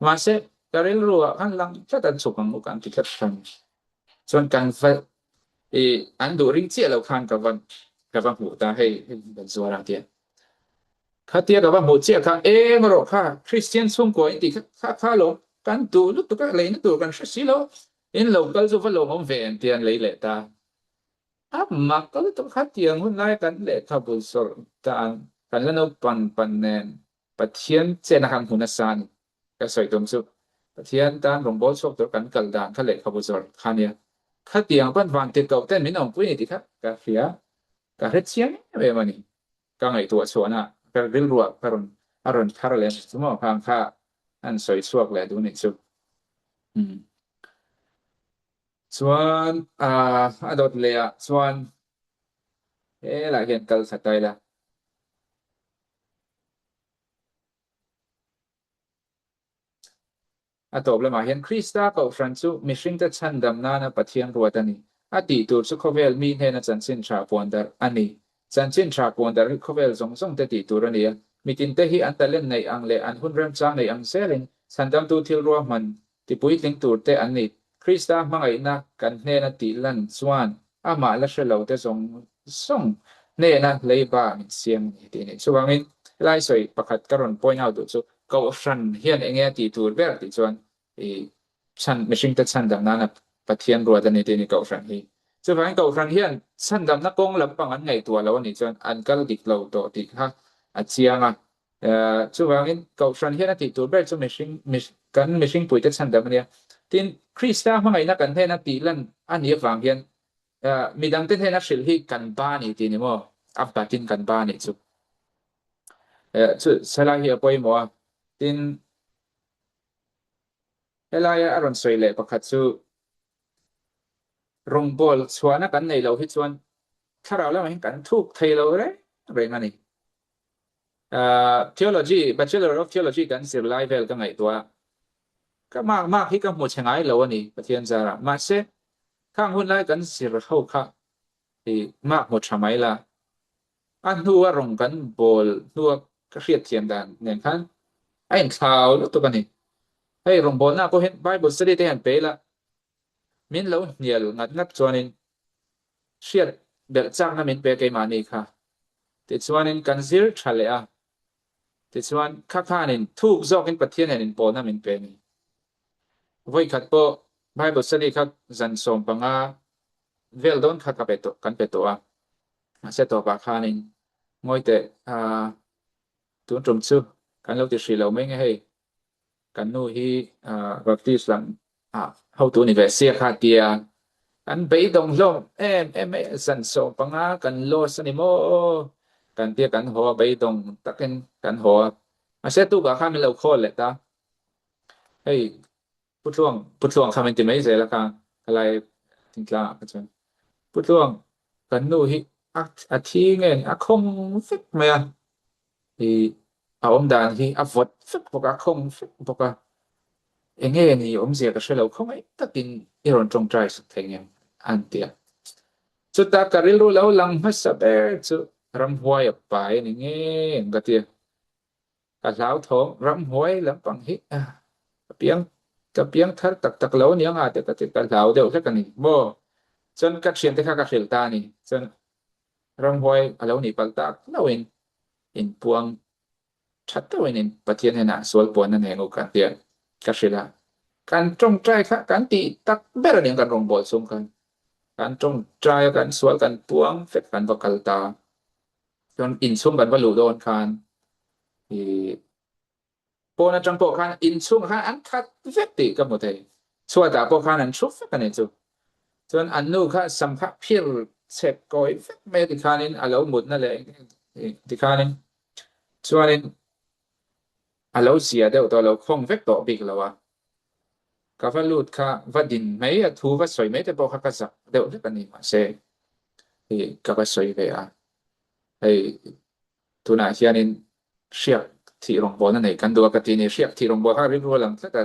Mahse, ka rilru ah khan lang tlat an chhuk ang u ka an ti tlat kha a ni. Chuan kan va i an duh ring chiah lo khan ka va ka va hmuh ta hei hei kan zuar a tia. Khatia ka va hmuh chiah kha eng erawh kha Kristian chhungkua in tih kha kha kha lo kan duh lutuk a leina tur kan hre si lo. In lo kal chu va lawmawm ve an tia an lei leh ta. A mak ka lutuk kha tiang hun lai kan lehkhabu zawrh dan kan la naupan pan nen Pathian chena khan hmu nasa a ni. Ka sawi tum chu Pathian tan rawngbâwl chhuak tur kan kal dan kha lehkhabu zawrh kha nia. Khatiang pawn van tir koh ten min awmpui ni tih kha ka hria, ka hre chiang em em a ni. Ka ngaihtuah chhuahna ka rilruah ka rawn a rawn thar leh a ni chu maw khang kha an sawi chhuak leh duh nih chu. Umm. Chuan a dawt leh ah chuan helai hian kal thla ta ila. A tawp lamah hian Krista Kohhran chu mihringte chhandam nana Pathian ruat a ni. A tih tur chu khawvel mi hnena chanchin tha puan darh a ni. Chanchin tha puan darh hi khawvel zawng zawng te tih tur a ni a. Mitinte hi an talent neih ang leh an hun remchang neih ang zelin chhandamtu thil ruahman tipuitling tur te an ni. Krista hmangaihna kan hnena tih lan chuan amah la hre lo te zawng zawng hnena leiba min siam a ni tih a ni. Chuvangin helai sawi pakhat ka rawn point out duh chu Kohhran hian enge a tih tur ber tih chuan i chhan mihringte chhandam nana Pathian ruat a ni tih a ni Kohhran hi. Chuvangin Kohhran hian chhandamna kawng lampang an ngaihtuah lo a nih chuan an kal dik lo tawh tih kha a chiang a. Chuvangin Kohhran hian a tih tur ber chu mihring kan mihringpuite chhandam a nia. Tin, Krista hmangaihna kan hnena tih lan a nih avang hian midangte hnena hrilh hi kan ba a ni tih ni maw? A batin kan ba a nih chu. Chu helai hi a pawimawh a. Tin, helaia a rawn sawi leh pakhat chu Rawngbâwl chhuahna kan neih loh hi chuan thlarau lamah hian kan thuk thei lo reng reng a ni. Theology, Bachelor of Theology kan zir lai vel ka ngaihtuah a, ka mak mak hi ka hmu chhe ngai lo a ni Pathian zarah. Mahse, khang hun lai kan zir ho kha i mak hmu tha mai la. A hnua rawng kan bawl hnua ka hriatthiam dan nen khan a inthlau lutuk a ni. Hei rawngbawlnaah pawh hian Bible study te hian pe ila Min lo hnial ngat ngat chuanin hriat belh chakna min pe keimahni kha. Tichuanin kan zir tha leh a, tichuan kha khanin thuk zawkin Pathian hian inpawlna min pe a ni. Vawikhat pawh Bible study kha zan 15 vel dawn kha ka pe tawh kan pe tawh a, mahse tawpah khanin ngawi teh tun tum chu kan lo ti hrih lo mai nge hei. Kan nu hi Baptist lam ah hotu ni ve sia kha tia kan beidawng hlawm em em mai a, zan 15 kan loss a ni maw kan tia kan haw a beidawng takin kan haw a, mahse tukah khan min lo call leh ta hei Pu Tluang Pu Tluang kha min ti mai zel a kha khalai thingtlang ah kha chuan Pu Tluang kan nu hi a thi nge a khawng vek mai a. I a awm dan hi a vawt vek bawk a, a khawng vek bawk a, eng nge ni awmzia ka hre lo khawngaih takin i rawn tawngtai sak thei ngem an ti a. Chuta ka rilru lo lang hmasa ber chu ramhuai a pai a ni ngei ang ka ti a, ka hlauthawng ramhuai lampang hi ka piang ka piang thar tak tak lo aniang a te ka ti ka hlau deuh hlek a ni maw chuan ka thiante kha ka hrilh ta a ni chuan Ramhuai a lo nih palh tak hlauhin inpuang tha deuhin in Pathian hnenah sual puanna nei ang u kan tia ka hrilh a. Kan tawngtai kha kan tih tak ber a ni ang kan rawngbâwl chhung khan. Kan tawngtai a kan sual kan puang vek kan va kal ta. Chuan inchhung kan va luh dawn khan ih Pawn atang pawh khan inchhungah khan an khat vek tih ka hmu thei. Chhuatah pawh khan an thu vek a ni chu. Chuan an nu kha sam kha phir chhek kawi vek mai a tikhanin a lo mutna leh tikhanin chuanin a lo zia deuh tawh a lo khawng vek tawh bik lo a. Ka va lut kha va din mai a thu va sawi mai te pawh kha ka zak deuh hlek a ni mahse ka va sawi ve a. Hei Tunah hianin hriak thih rawngbawlna neih kan duh a ka ti a ni. Hriak thih rawngbâwl kha rilru a lang tlat a.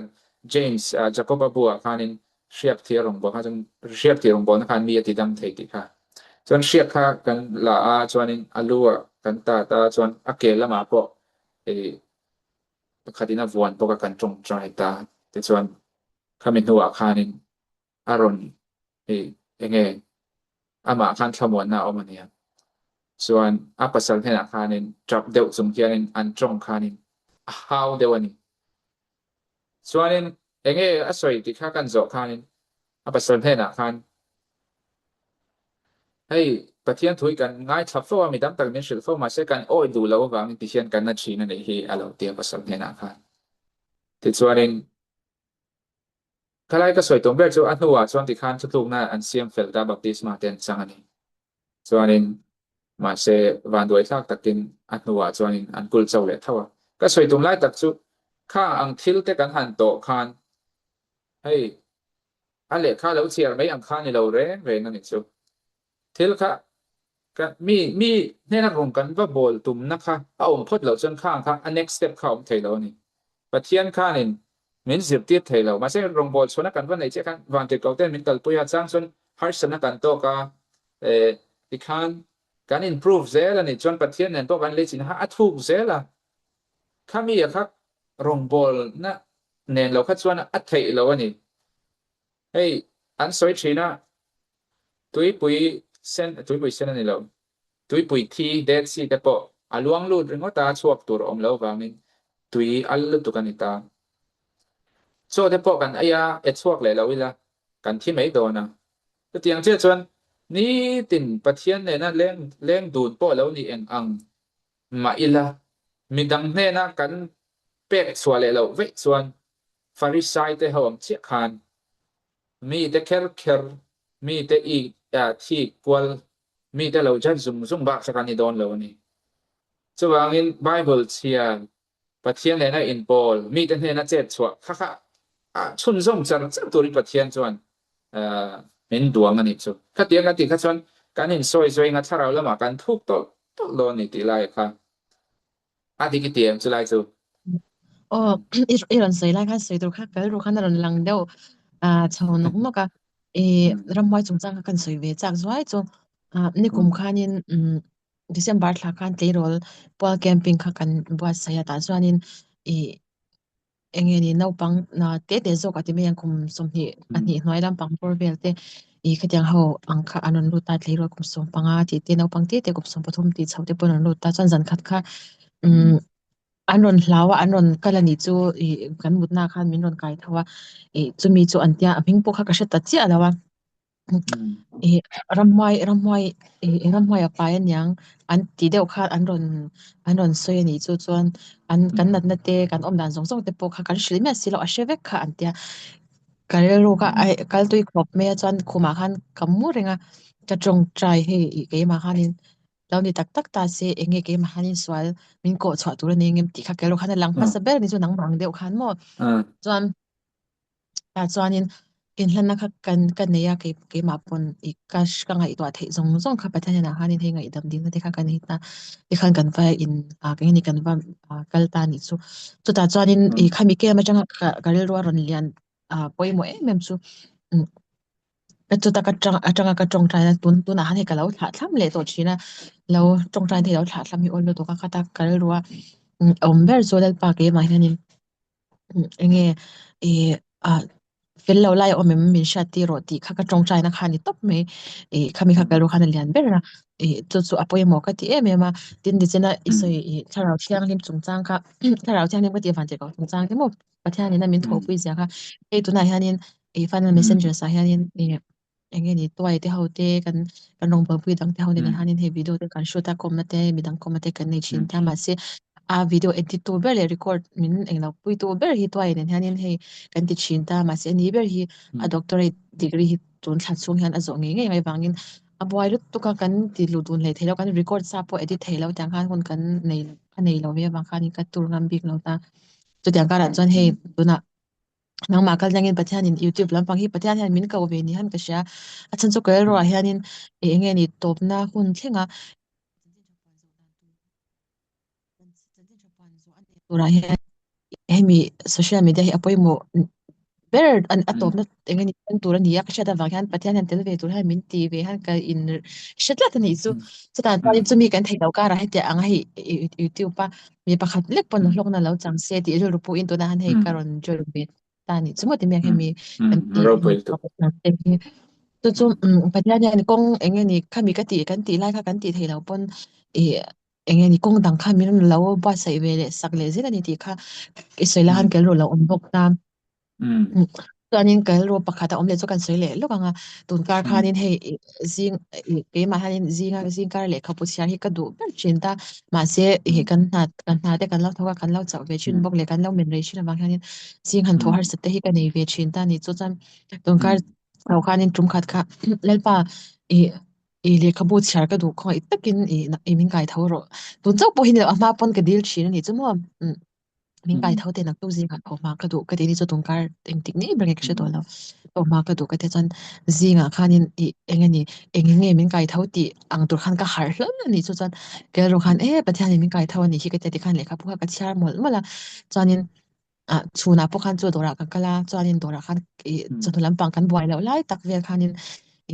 James, Jacoba buah khanin hriak thih a rawngbâwl kha chuan hriak thih rawngbâwlna khan mi a ti dam thei tih kha. Chuan hriak kha kan la a, chuanin a lu ah kan tat a, chuan a ke lamah pawh ih pakhatin a vuan bawk a kan tawngtai ta. Tichuan khami hnuah khanin a rawn ih enge amah khan thlamuanna a awm a nia. Chuan a pasal hnenah khanin tap deuh chung hianin an tawng khanin a hau deuh a ni. Chuanin enge a sawi tih kha kan zawh khanin a pasal hnenah khan hei Pathian thu hi kan ngaithla fo a, mi tam tak min hrilh fo mahse kan awih duh loh avangin ti hian kan na thin a nih hi a lo ti a pasal hnenah khan. Tichuanin Khalai ka sawi tum ber chu a hnuah chuan tikhan thutlukna an siam fel ta baptisma te an chang a ni. Chuanin mahse vanduai thlak takin a hnuah chuanin an kul cho leh tho a. Ka sawi tum lai tak chu kha ang thil te kan han tawh khan hei a lehkha lo chhiar mai ang kha ni lo reng reng a ni chu. Thil kha ka mi mi hnena rawng kan va bawl tumna kha a awm phawt loh chuan khang kha a next step kha a awm thei lo a ni. Pathian khanin. min zirtir thei lo. Mahse rawngbawl chhuahna kan va neih chiah khan vantirhkoh ten min kalpui a, chang chuan harsatna kan tawk a, eh tikhan kan improve zel a nih chuan Pathian nen pawh kan leichin kha a thuk zel a. Khami a kha rawngbawlna nen lo kha chuan a theih lo a ni. Hei an sawi thin a, tuipui sen, tuipui sen a ni lo, tuipui thi, Dead Sea te pawh a luang lut ringawt a, chhuak tur a awm lo vangin tui al lutuk a ni ta. Chaw te pawh kan ei a, e chhuak leh lo ila kan thi mai dawn a. Chutiang chiah chuan nitin Pathian nena leng leng dun pawh lo ni eng ang mah ila, midang hnena kan pek chhuah leh loh veih chuan Farisai te ho ang chiah khan mite kher kher, mite i thik kual, mite lo judge zung zung bak kha kan ni dawn lo a ni. Chuvangin Bible chhiar Pathian nena inpawl, mite hnena chet chhuah kha kha a chhunzawm char char turin Pathian chuan min duang a nih chu. Khatiang kan tih kha chuan kan insawi zawinga thlarau lamah kan thuk tawlh tawlh dawn a ni tih lai kha a dik i ti em chulai chu? Aw, i rawn sawi lai khan sawi tur kha kal ru khan a rawn lang deuh chho nawk nawk a. I ramhuai chungchang kha kan sawi ve chak zuai chu. Nikum khanin December thla khan tleirawl pual camping kha kan buatsaih a tah chuanin ih eng nge ni naupang te te zawk a ti mai ang kum 22 hnuai lampang bawr vel te ih khatiang ho ang kha an rawn lut a tleirawl kum 15 tih te naupang te te kum 13 tih chho te pawh an rawn lut a chuan zan khat kha umm an rawn hlau a an rawn kal a nih chu ih kan mutna khan min rawn kai tho a ih chumi chu an tia a hming pawh kha ka hre ta chiah lo a. Ih ramhuai ramhuai ih ramhuai a pai aniang an ti deuh kha an rawn an rawn sawi a nih chu chuan an kan natna te kan awm dan zawng zawng te pawh kha kan hrilh miah si loh a hre vek kha an tia ka rilru kha ai kal tui khawp mai a chuan khumah khan ka mu reng a ka tawngtai hei ih keimah khanin lo ni tak tak ta se eng nge keimah khanin sual min kawh chhuah tur a ni engem tih kha ka rilru khan a lang hmasa ber a ni chu nangmah ang deuh khan maw chuan. Tah chuanin inhlanna kha kan ka nei a, kei keimah pawn ih ka ka ngaihtuah theih zawng zawng kha Pathian hnenah khanin hei ngaihdam dingna te kha ka nei ta, tikhan kan va in ah keng nge ni kan va ah kal ta anih chu. Chutah chuanin ih khami kem atanga ka ka rilru a rawn lian ah pawimawh em em chu umm ka chuta ka tang atanga ka tawngtai a tun tunah khan hei ka lo thlah thlam leh tawh thin a, lo tawngtai te hi lo thlah thlam hi awl lutuk a khata ka rilru a awm ber chu Lalpa keimah hianin. Eng nge ih ah fel lo lai a awm em min hriat tir rawh tih kha ka tawngtaina kha a ni tawp mai ih khami kha ka rilru khan a lian ber a ih chu chu a pawimawh ka ti em em a tin tichena i sawi ih thlarau thianghlim chungchang kha thlarau thianghlim ka tih avang tirhkoh chungchang te maw Pathian in a min thawhpui zia kha hei tunah hianin ih final messengers ah hianin ih eng nge ni tuai te ho te kan kan rawngbawlpui dang te ho nen hianin hei video te kan shoot a kawmna te midang kawmna te kan nei thin ta mahse a video edit tu ber leh record min englo pui tu ber hi tuai nen hianin hei kan ti thin ta mahse ani ber hi a doctorate degree hi tun thla chhung hian a zawh ngei ngei mai vangin a buai lutuk a kan ti luh dun hlei thei lo kan record sa pawh edit thei lo tiang khan hun kan nei a nei lo ve avang khanin ka tur ngam bik lo ta chutiang karah chuan hei tunah Nangmah kal dangin Pathianin YouTube lampang hi Pathian hian min ko ve ni han ka hria. A chhan chu ka rilruah hianin eng nge ni tawpna hun thlenga turah hian hemi social media hi a pawimawh ber a tawpna eng nge ni thleng tur a ni a ka hriat avang hian Pathian hian tel ve tur hian min ti ve hian ka in hre tlat a nih chu. Chutah chuan chumi kan theih loh karah hetiang ang hei YouTube a Mi pakhat lek pawn hlawkna lo chang se tih rilru pawhin tunah han hei ka rawn join ve ta nih chu maw ti miang hemi kan tih hemi te hi chu chu Pathian hian kawng eng nge ni khami ka tih kan tih lai kha kan tih theih loh pawn ih eng nge ni kawng dang kha min lo buatsaih ve leh sak leh zel a ni tih kha i sawi lai khan ka rilru lo awm bawk ta. Chuanin ka rilru pakhat a awm leh chu kan sawi leh lawk ang a, tun kar khanin hei zing keimah hianin zinga zing kar lehkhabu chhiar hi ka duh ber thin ta, mahse ih kan hna kan hna te kan lo thawk a kan lo chauh ve thin bawk leh kan lo men rei thin avang hianin zing han thawh harsat te hi ka nei ve thin ta a ni. Chu chuan tun kar chho khanin tum khat kha Lalpa ih ih lehkhabu chhiar ka duh khawngaih takin ih min kai tho rawh, tun chauh pawh hi ni lo a hma pawn ka dil thin a ni chu maw. Min kai tho te naktuk zingah tho hma ka duh ka ti ni chu tungkar engtik ngei ber nge ka hre tawh lo. Tho hma ka duh ka tia chuan zingah khanin ih eng nge ni eng nge min kai tho tih ang tur khan ka harh hlawm a nih chu chuan rilru khan e Pathianin min kai tho a nih hi ka tia tikhan lehkhabu kha ka chhiar mawlh mawlh a chuanin. Ah chhunah pawh khan chu dawrah ka kal a chuanin dawrah khan ih chawhnu lampang kan buai loh lai tak vel khanin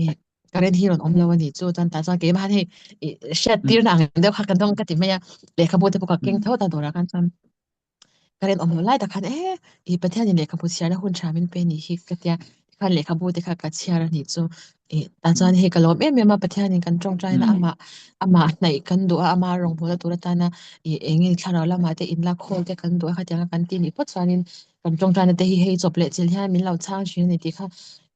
ih current hi rawn awm lo a nih chu chuan tah chuan keimah hian hei ih hriat tirna ang deuh kha ka dawng ka ti mai a lehkhabu te pawh ka keng tho ta dawrah khan chuan current awm loh lai tak khan e ih Pathianin lehkhabu chhiarna hun tha min pe nih hi ka tia tikhan lehkhabu te kha ka chhiar a nih chu ih tah chuan hei ka lawm em em a Pathianin kan tawngtaina amah amah hnaih kan duh a ama rawngbawlna tur atana ih eng nge thlarau lamah te inla khawl te kan duh a khatiang a kan ti nih phawt chuanin kan tawngtaina te hi hei chawp leh chilh hian min lo chhang thin a ni tih kha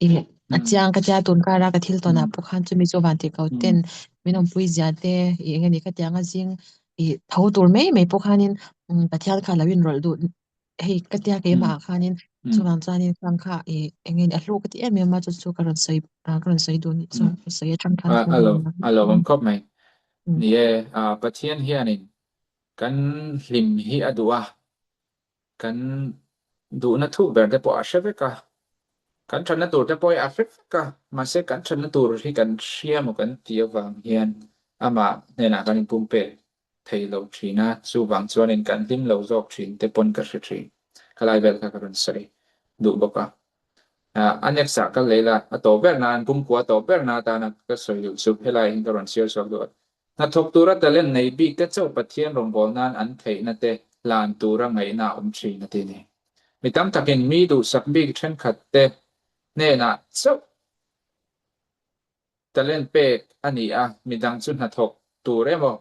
ih a chiang ka tia tun kara ka thil tawnah pawh khan chumi chu van tih ko ten min awmpui zia te ih eng nge ni khatiang a zing ih tho tur mai mai pawh khanin Pathian kha lo inrawlh duh hei ka tia keimah ah khanin chuvang chuanin khang kha ih eng nge ni a hlu ka ti em em a chu chu ka rawn sawi ah ka rawn sawi duh nih chu ka sawi atang khan A lo a lo awm khawp mai. Ni e, Pathian hianin kan hlim hi a duh a, kan duhna thuk ber te pawh a hre vek a, kan thatna tur te pawh hi a hre vek a, mahse kan thatna tur hi kan hria maw kan tih avang hian amah hnenah kan inpumpek thei lo thin a, chuvang chuanin kan hlim lo zawk thin te pawn ka hre thin. Khalai vel kha ka rawn sawi duh bawk a. A next ah ka lei la, a tawp ber nan, pumkua tawp ber na atana ka sawi duh chu helai hi ka rawn chhiar chhuak duh a. Hnathawk tura talent nei bik te chauh Pathian rawngbâwl nan an theihna te hlan tura ngaihna a awm thin a ti ni. Mi tam takin mi duhsak bik thenkhat te hnenah chauh Talent pek a ni a, midang chu hnathawk tur emaw,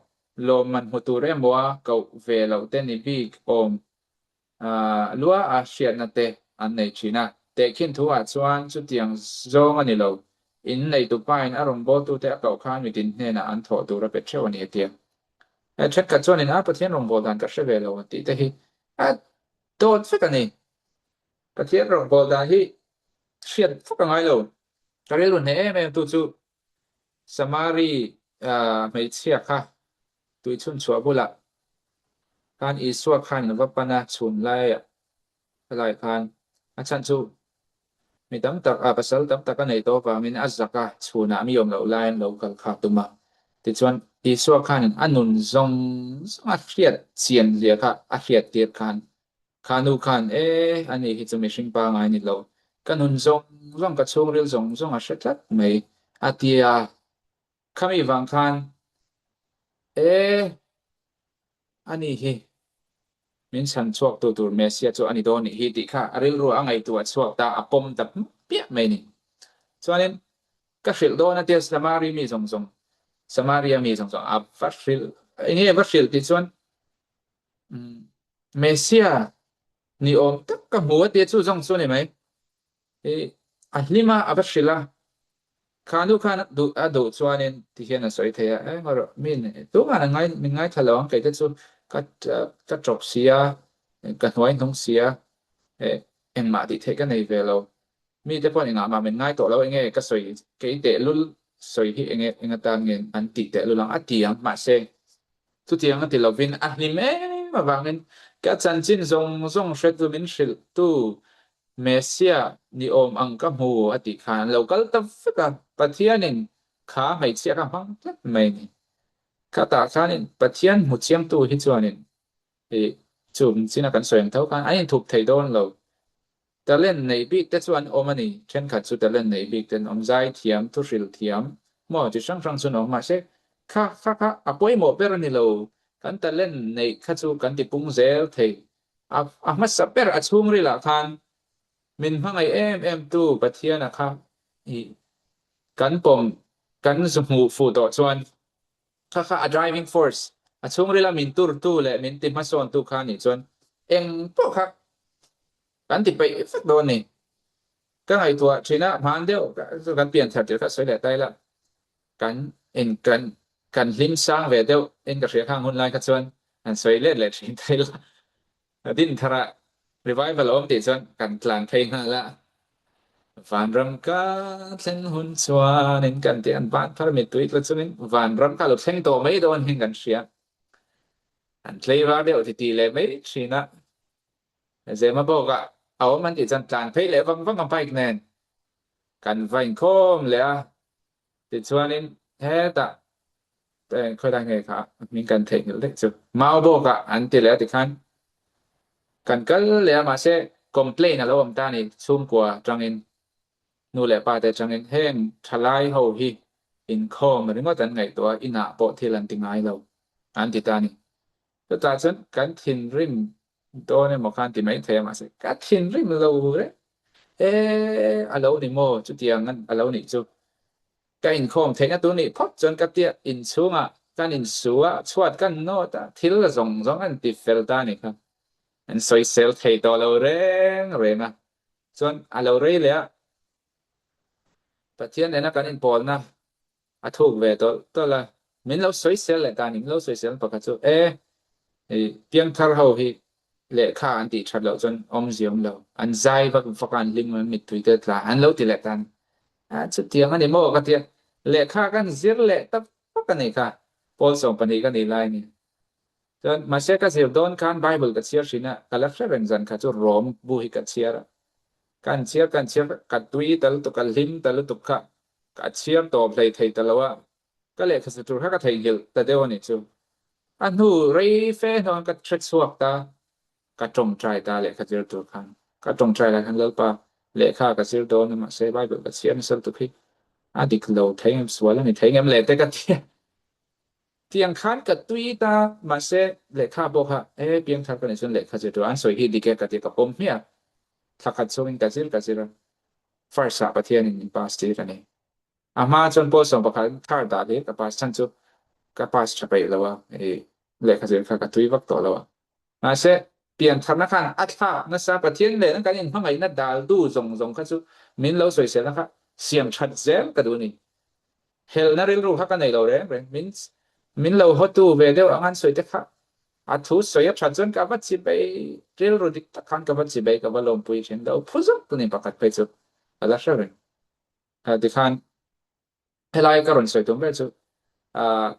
lawmman hmu tur emawa koh ve loh te ni bik awm lua a hriatna te an nei thin a. Tehkhin thu ah chuan chutiang zawng a ni lo, in neitupain a rawngbawltute a koh khan mitin hnenah an thawh tur a pe theuh a ni a ti a. Thenkhat chuanin a Pathian rawngbâwl dan ka hre ve lo tih te hi a dawt vek a ni. Pathian rawngbâwl dan hi hriat vak a ngai lo. Ka rilru hneh em em tu chu Samari hmeichhia kha tuichhun chhuah bulah khan Isua khan va pan a chhun laiah helai khan a chhan chu mi tam tak a pasal tam tak a nei tawh avangin a zak a chhunah mi awm loh laiin lo kal kha a tum a. Tichuan Isua khanin a nun zawng zawng a hriat chian zia kha a hriat tir khan Kha nu khan, E, ani hi chu mihring pangai ni lo. Ka nun zawng zawng, ka chhungril zawng zawng a hre tlat mai, a ti a. Khami vang khan, E, ani hi min chhan chhuak tu tur Messiah chu a ni dawn nih hi tih kha a rilru a ngaihtuah chhuak ta, a pawm ta piah mai ni. Chuanin, ka hrilh dawn a tia Samari mi zawng zawng, Samaria mi zawng zawng a va hrilh, enge a va hrilh tih chuan, Messiah ni awm tak ka hmu a tia chu zawng chu a ni mai. I a hlim a, a va hrilh a. Kha nu khan duh a duh chuanin ti hian a sawi thei a, eng erawh min tumah an ngai min ngaithla lo ang kei te chu ka ka tawp si a, ka hnuai hnung si a, engmah tih theih ka nei ve lo. Mite pawhin engah mah min ngai tawh lo enge ka sawi kei tehlul sawi hi enge eng atan nge an tih tehlul ang a ti ang mahse Chutiang a ti lovin a hlim em avangin ka chanchin zawng zawng hretu min hrilhtu Messiah ni awm ang ka hmu a tih khan an lo kal ta vek a, Pathianin kha hmeichhia kha hmang tlat mai a ni. Khatah khanin Pathian hmu chiangtu hi chuanin ih chung china kan sawi ang tho khan an inthup thei dawn lo. Talent nei bik te chu an awm a ni. Thenkhat chu talent nei bik te an awm, zai thiam, thuhril thiam, maw chi hrang hrang chu an awm. Mahse, kha kha kha a pawimawh ber a ni lo. Kan talent neih kha chu kan ti pung zel thei. A a hmasa ber a chhungrilah khan min hmangaih em em tu Pathiana kha ih kan pawm kan zu hmuh fuh tawh chuan kha kha a driving force, a chhungrila min turtu leh min ti hmasawntu kha nih chuan eng pawh kha kan ti peih vek dawn ni. Ka ngaihtuah thin a, hman deuh chu kan pian thar tir kha sawi leh ta ila, kan in kan kan hlim sang ve deuh in ka hria khang hun lai kha chuan han sawi let leh thin ta ila. Din tharah revival a awm tih chuan kan tlan phei nghal a, Vanram ka thlen hun chuanin kan tih an van thar mittui tla chungin vanram kha lo thleng tawh mai dawn hian kan hria. An tleivar deuh ti tih leh mai thin a, Zema bawkah a awm an tih chuan tlan phei leh vang vang a bike nen kan va inkhawm leh a, Tichuanin hetah khawilai nge kha hming kan theihnghilh daih chu Mau bawkah an ti leh a tikhan Kan kal leh a, mahse complain a lo awm ta a ni chhungkua atangin, nu leh pa te atangin heng thalai ho hi inkhawm ringawt an ngaihtuah a, inah pawh thil an ti ngai lo an ti ta a ni. Chutah chuan kan thinrim dawn emaw khan ti mai thei a, mahse ka thinrim lo reng e, a lo ni maw chutiang a lo nih chu. Ka inkhawm theihna tur nih phawt chuan ka tia inchhungah kan insu a, chhuat kan nawt a, thil zawng zawng an ti fel ta a ni kha. An sawisel thei tawh lo reng reng a, chuan a lo rei leh a, Pathian nena kan inpawlna a thuk ve tawlh tawlh a, min lo sawisel leh ta a ni, min lo sawisel pakhat chu e, hei piangthar ho hi lehkha an tih that loh chuan awmzia awm lo, an zai vak vak a, an hlim an mittui te tla an lo ti leh ta a ni. A chutiang a ni maw ka tia, lehkha kan zir leh tak tak a nih kha, Paul 12 ka nih lai a ni. Chuan mahse ka zir dawn khan Bible ka chhiar thin a, ka la hre reng zan kha chu Rom bu hi ka chhiar a, kan chhiar kan chhiar ka tui ta lutuk ka hlim ta lutuk kha ka chhiar tawp hlei thei ta lo a, ka lehkha sa tur kha ka theihnghilh ta deuh a nih chu. A hnu rei fe hnuan ka hre chhuak ta, ka tawngtai ta lehkha zir tur khan. Ka tawngtai lai khan Lalpa lehkha ka zir dawn a mahse Bible ka chhiar nasa lutuk hi a dik lo thei ngem sual a ni thei ngem le te ka ti a. Tiang khan ka tui ta mahse lehkha pawh kha e piangthar ka nih chuan lehkha zir tur an sawi hi dik e ka ti a ka pawm hmiah a. Thla khat chhungin ka zir ka zir a, first ah Pathianin min pass tir a ni. A hma chuan pawl 11 thar dah hlir ka pass chhan chu ka pass tha peih lo a, i lehkha zir kha ka tui vak tawh lo a. Mahse, piantharna khan a thlak nasa Pathian lehna kan inhmangaihna daltu zawng zawng kha chu min lo sawiselna kha siam that zel ka duh a ni. Helna rilru kha ka nei lo reng reng. Min min lo hawtu ve deuh ang an sawi te kha a thu sawi a that chuan ka va chi bei rilru dik tak khan ka va chi bei ka va lawmpui thin lo phu zawk ni pakhat phei chu ka la hre reng. Tikhan helai ka rawn sawi tum ber chu ah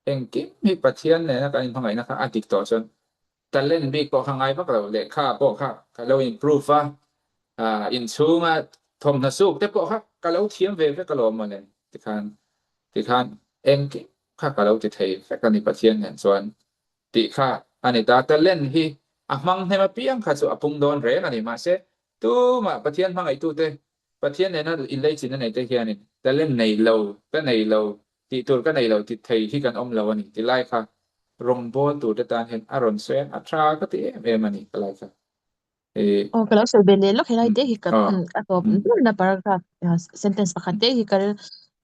engkim hi Pathian nena kan inhmangaihna kha a dik tawh chuan talent bik pawh kha ngai vak lo, lehkha pawh kha ka lo improve a, ah inchhunga thawmhnaw suk te pawh kha ka lo thiam ve vek alawm mawle tikhan tikhan engkim kha ka lo ti thei vek a ni Pathian nen chuan tih kha a ni ta. Talent hi a hmang hnem apiang kha chu a pung dawn reng a ni mahse tumah Pathian hmangaihtute Pathian nena inleichina nei te hianin talent nei lo, ka nei lo, tih tur ka nei lo ti thei hi kan awm lo a ni ti lai kha rawngbâwl tur te tan hian a rawn sawi a, a tha ka ti em em a ni ka lai kha. Ih. Aw ka lo sawi ve leh lawk helai te hi ka a tawp ber paragraph sentence pakhat te hi ka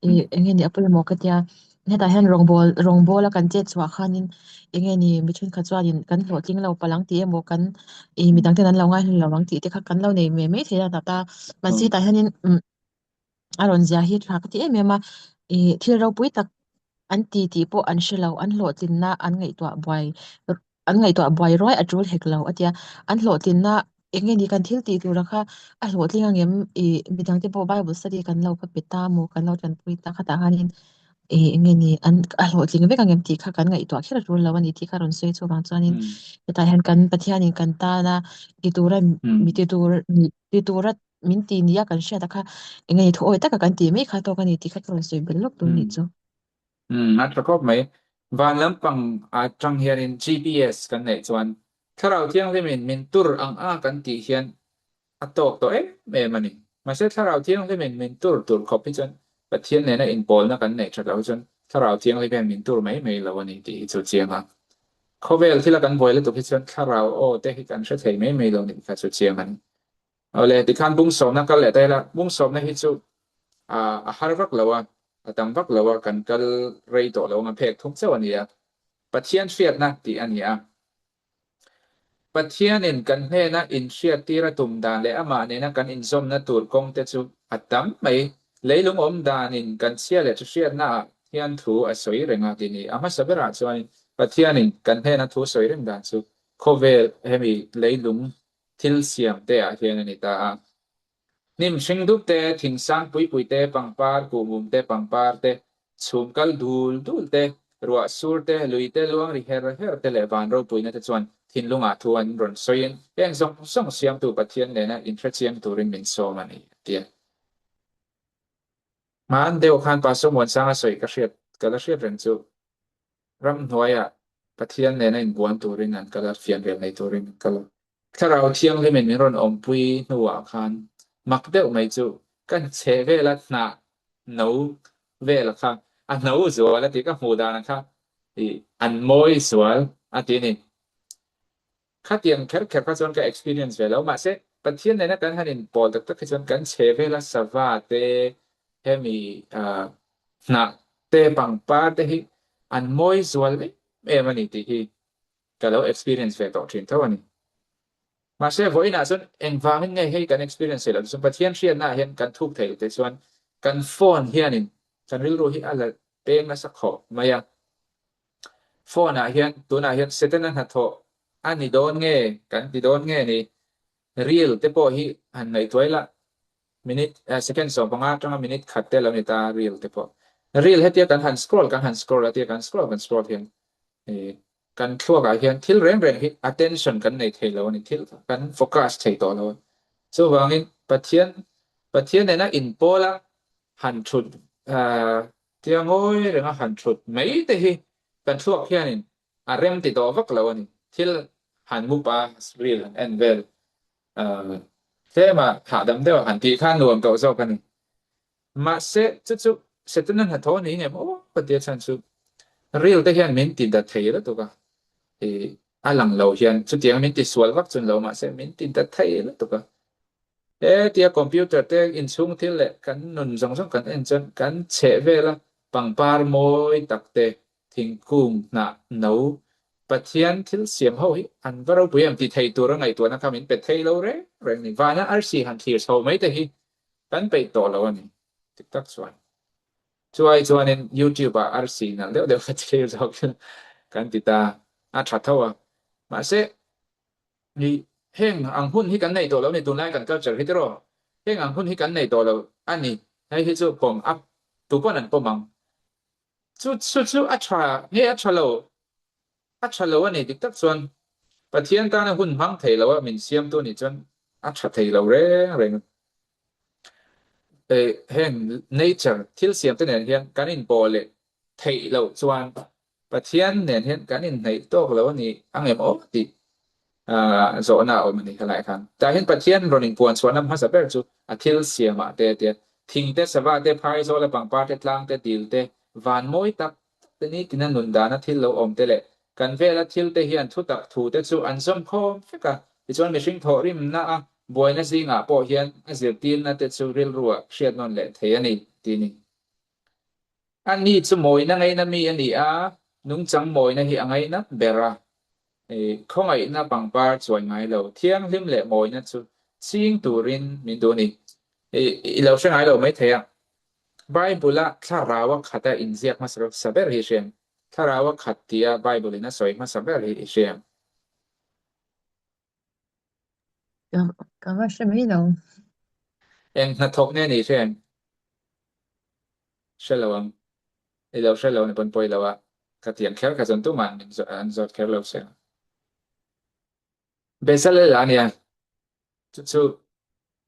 ih eng nge ni a pawimawh ka tia hetah hian rawngbâwl rawngbâwl a kan chet chhuah khanin eng nge ni mi thenkhat chuanin kan hlawhtling lo palh ang tih emaw kan ih midang ten an lo ngaihlu lo ang tih te kha kan lo nei mai mai thei a tata mahse hetah hianin umm a rawn zia hi tha ka ti em em a ih thil ropui tak an ti tih pawh an hre lo an hlawhtlinna an ngaihtuah buai an ngaihtuah buai ruai a tul hek lo a tia an hlawhtlinna eng nge ni kan thil tih tur ang kha a hlawhtling ang em ih midang te pawh bible study kan lo ka pe ta maw kan lo tanpui ta khatah khanin ih eng nge ni an a hlawhtling vek ang em tih kha kan ngaihtuah kher a tul lo a ni tih kha rawn sawi chuvang chuanin hetah hian kan Pathianin kan tana ti tura mi ti tur ti tura min ti nia kan hriat a kha eng nge ni thu awi taka kan tih mai kha tawk a ni tih kha ka rawn sawi belh lawk tur nih chu. Umm a tha khawp mai. Van lampang atang hianin GPS kan neih chuan Thlarau Thianghlimin min tur ang a kan tih hian a tawk tawh em em a ni. Mahse Thlarau Thianghlimin min tur tur khawp hi chuan Pathian nena inpawlna kan neih that loh hi chuan Thlarau Thianghlim hian min tur mai mai lo a ni tih hi chu chiang a. Khawvel thila kan buai lutuk hi chuan Thlarau aw te hi kan hre thei mai mai lo nih kha chu chiang a ni. Awle, tikhan bung sawmna kal leh ta ila, bung sawmna hi chu a har vak lo a, a tam vak lo a, kan kal rei tawh lo ang a phek thum chauh a ni a. Pathian hriatna tih a ni a. Pathianin kan hnena inhriattir a tum dan leh amah nena kan inzawmna tur kawng te chu a tam mai. Leilung awm danin kan chhia leh tha hriatnaah hian thu a sawi reng a ti ni. A hmasa berah chuanin Pathianin kan hnena thu sawi reng dan chu khawvel hemi leilung thil siam te ah hian a ni ta a. Hnim hring dup te, thing sang pui pui te, pangpar kuhmum te, pangpar te, chhum kal dul dul te, ruah sur te, lui te, luang ri her her te leh van ropuina te chuan thinlungah thu an rawn sawiin heng zawng zawng siamtu Pathian nena inhrechiang turin min sawm a ni, a ti a. Hmaan deuh khan Pastor Muansanga sawi ka hriat, ka la hriat reng chu. Ramhnuaiah Pathian nena inbuan turin an kal a, fianrial nei turin an kal a. Thlarau Thianghlimin min rawn awmpui hnuah khan mak deuh mai chu kan chhe vela hnah no vel kha a hno zual a ti ka hmuh dan kha ih an mawi zual a ti ni. Khatiang kher kher kha chuan ka experience ve lo mahse Pathian nena kan han inpawl tak tak hi chuan kan chhe vela sava te hemi hnah te pangpar te hi an mawi zual em em a ni tih hi ka lo experience ve tawh thin tho a ni. Mahse vawiinah chuan engvangin nge hei kan experience theih loh chuan Pathian hriatnaah hian kan thuk theih loh te chuan kan phone hianin kan rilru hi a la peng nasa khawp mai a. Phone ah hian tunah hian Setana hnathawh a ni dawn nge kan ti dawn nge ni? Reel te pawh hi han ngaihtuah ila minute second 15 atanga minute khat te lo ni ta reel te pawh. Reel hetia kan han scroll kan han scroll a tia kan scroll kan scroll hian kan thluak ah hian thil reng reng hi attention kan nei thei lo a ni thil kan focus thei tawh lo a. Chuvangin Pathian Pathian nena inpawl a han thut Tia ngawi renga han thut mai te hi kan thluak hianin a rem ti tawh vak lo a ni. Thil han mup a, reel han en vel tlema hahdam deuh a han tih kha nuam tawh zawk a ni. Mahse chu chu Setana hnathawh a ni ngem aw ka tia chhan chu reel te hian min ti da thei lutuk a, ih a lang lo hian chutiang min ti sual vak chun lo mahse min ti da thei lutuk a. Hetia computer te inchhung thil leh kan nun zawng zawng kan en chuan kan chheh vel a, pangpar mawi tak te, thingkung, hnah, no, Pathian thil siam ho hi an va ropui em ti thei tura ngaihtuahna kha min pe thei lo reng reng ni. Vana arsi han thlir chho mai te hi kan peih tawh lo a ni dik tak chuan. Chuai chuanin YouTube ah arsi nalh deuh deuh kha thlir zawk kan ti ta a tha tho a. Mahse Ni, heng ang hun hi kan nei tawh lo ni, tunlai kan culture hi tiraw? Heng ang hun hi kan nei tawh lo a ni, hei hi chu pawm a, tu pawn an pawm ang. Chu chu chu a tha nge a tha lo? A tha lo a ni dik tak chuan Pathian tana hun hmang thei lo a min siamtu nih chuan a tha thei lo reng reng. Heng nature thil siam te nen hian kan inpawh leh theih loh chuan Pathian nen hian kan inhnaih tawk lo a ni ang em aw tih zawhna a awm a ni helaiah khan. Tah hian Pathian rawn inpuan chhuahna hmasa ber chu a thil siamah te a tia. Thing te, sava te, phai zawla pangpar te, tlang te, dil te, van mawi tak tak te nitina nun dana thil lo awm te leh kan vela thil te hian thutak thu te chu an zawm khawm vek a. Tichuan mihring thawhrimna a buaina zingah pawh hian a zirtirna te chu rilruah hriat nawn leh thei a ni tih a ni. A ni chu mawina ngaina mi a ni a, nungchang mawina hi a ngaina ber a. Khawngaihna pangpar chuai ngai lo, thianghlim leh mawina chu ching turin min duh a ni. I lo hre ngai lo mai thei a. Bible-a thlarau a khata inziak hmasa ber hi i hria em? Thlarau a khat tia Bible-in a sawi hmasa ber hi i hria em? Ka va hre mai lo. Eng hnathawk nge ni hre em? Hre lo ang. I lo hre lo ni pawn pawi lo a. Ka tiang kher kha chuan tumah min an zawt kher lo che. Bezalel a nia. Chu chu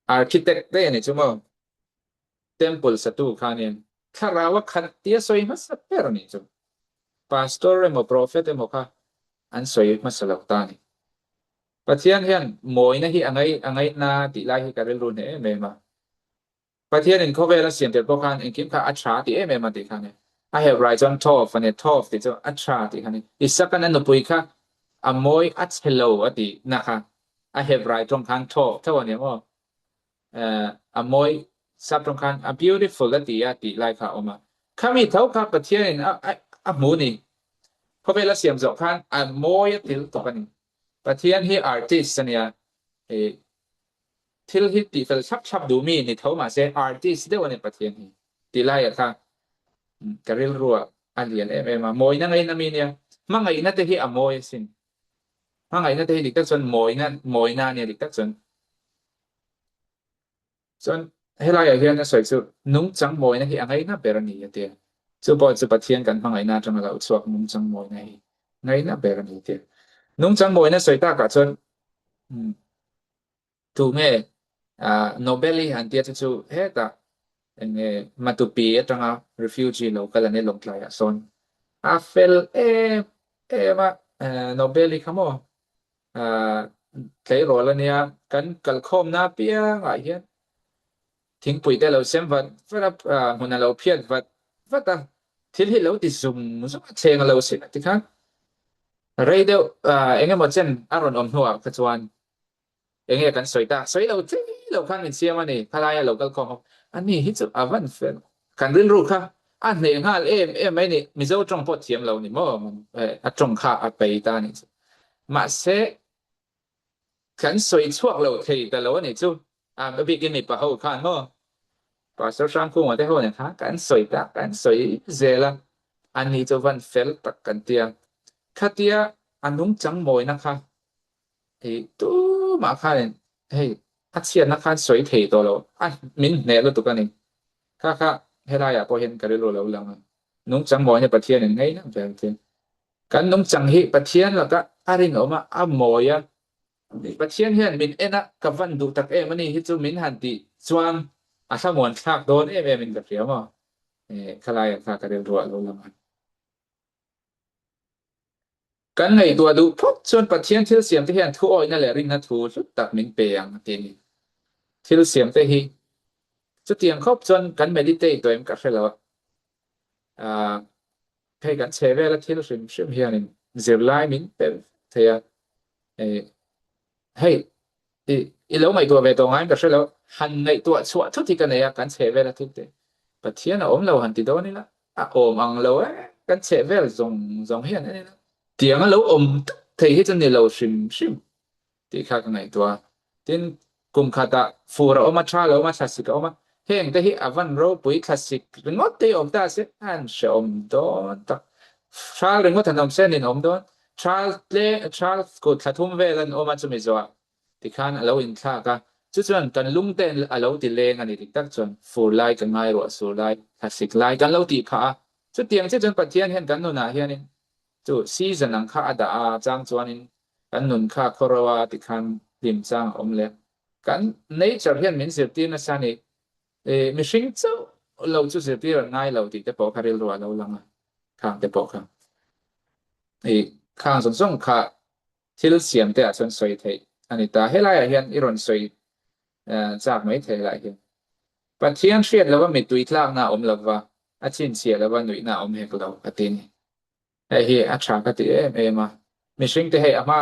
architect daih a ni chu maw? Temple satu kha ania. Thlarau a khat tia sawi hmasa ber a nih chu. Pastor emaw prophet emaw kha an sawi hmasa lo ta a ni. Pathian hian mawina hi a ngai a ngaihna tih lai hi ka rilru hneh em em a. Pathianin khawvel a siam tel pawh khan engkim kha a tha tih em em a tih kha a ni. A help rai chuan thawf a ni, thawf tih chu a tha tih kha a ni. Isaka'n a nupui kha a mawi a chhe lo a tih na kha a help rai tawng khan thawf tho a ni maw? A mawi sap tawng khan a beautiful a ti a tih lai kha a awm a. Khami tho kha Pathianin a a hmu ni. Khawvel a siam zawh khan a mawi a til tawk a ni. Pathian hi artist a nia. Thil hi tih fel thlap thlap duh mi ni tho mahse artist deuh a ni Pathian hi tih laiah kha ka rilruah a lian em em a, mawina ngaihna mi nia, hmangaihna te hi a mawi asin, hmangaihna te hi dik tak chuan mawina mawina a nia dik tak chuan. Chuan helaiah hian a sawi chu nungchang mawina hi a ngaihna ber a ni a tia, chu pawh chu Pathian kan hmangaihna atanga lo chhuak nungchang mawina hi ngaihna ber a ni a tia. Nungchang mawina sawi takah chuan Tu nge Nobel i han tia chu chu hetah eng nge Matupi atanga refugee lo kal an i lawngtlaiah sawn a fel em em a, Nobel i kha maw? tleirawl a nia, kan kalkhawmna apiangah hian thingpui te a lo sem vat vat a, hmun a lo phiat vat vat a, thil hi lo ti zung zung a, thleng a lo sin a tikhan rei deuh eng emaw chen a rawn awm hnuah kha chuan Enge kan sawi ta? Sawi lo thei lo khan min siam a ni. Khalaia lo kal khawm ho. A ni hi chu a van fel. Kan rilru kha a hneh nghal em em mai ni. Mizo tawng pawh thiam lo ni maw? A tawng kha a pei ta a nih chu. Mahse, kan sawi chhuak lo thei ta lo a nih chu. A bikin mipa ho khan maw? Pastor Hrangkhunga te ho nen khan kan sawi ta, kan sawi zel a. A ni chu van fel tak kan tia. Khatia a nungchang mawina kha Hei tumah khanin hei a chhiatna khan sawi thei tawh lo a min hneh lutuk a ni. Kha kha helaiah pawh hian ka rilru lo lang a, nungchang mawi hi Pathianin ngei na ber te. Kan nungchang hi Pathian laka a rinawm a, a mawi a, Pathian hian min en a ka van duh tak em a ni hi chu min han tih chuan a thlamuan thlak dawn em em in ka hria maw. Khalaiah kha ka rilru a lo lang a. Kan ngaihtuah duh phawt chuan Pathian thil siamte hian thu awihna leh rinna thu hlut tak min pe ang a ti a ni. Thil siamte hi chutiang khawp chuan kan meditate tawh em ka hre lo a. Aah hei kan chhe vela thil hrim hrim hianin zirlai min pe vek thei a. Hei i i lo ngaihtuah ve tawh ngaiin ka hre lo. Han ngaihtuah chhuah thut hi ka nei a, kan chheh vel a thut te. Pathian a awm lo han ti dawn ila, a awm ang lo e, kan chheh vel zawng zawng hian en ila. Tiang a lo awm tak thei hi chu ni lo hrim hrim tih kha ka ngaihtuah a. Tin, kum khatah fur a awm a, tha lo awm a, thlasik a awm a. Heng te hi a van ropui thlasik ringawt te hi awm ta se, an hrehawm dawn tak. Thal ringawt han awm se an inawm dawn. Thal tle thal kut thla thum vel an awm a chumi zawhah tikhan a lo inthlak a, chu chuan kan lung te a lo ti leng a ni dik tak chuan fur lai kan ngai ruah sur lai thlasik lai kan lo tih phah a, chutiang chiah chuan Pathian hian kan nunah hianin chu season ang kha a dah a chang chuanin kan nun kha khawro a tikhan hlim chang a awm leh kan nature hian min zirtir nasa a ni mihring chauh lo chu zirtir an ngai lo tih te pawh kha rilru a lo lang a. Khang te pawh kha i khang zawng zawng kha thil siam te ah chuan sawi theih a ni ta. Helaiah hian i rawn sawi chak mai thei helaiah hian Pathian hriat lova mittui tlakna a awm lova, a chhinchhiah lova nuihna a awm hek lo a ti a ni. Hei hi a tha ka ti em em a. Mihring te hei a hma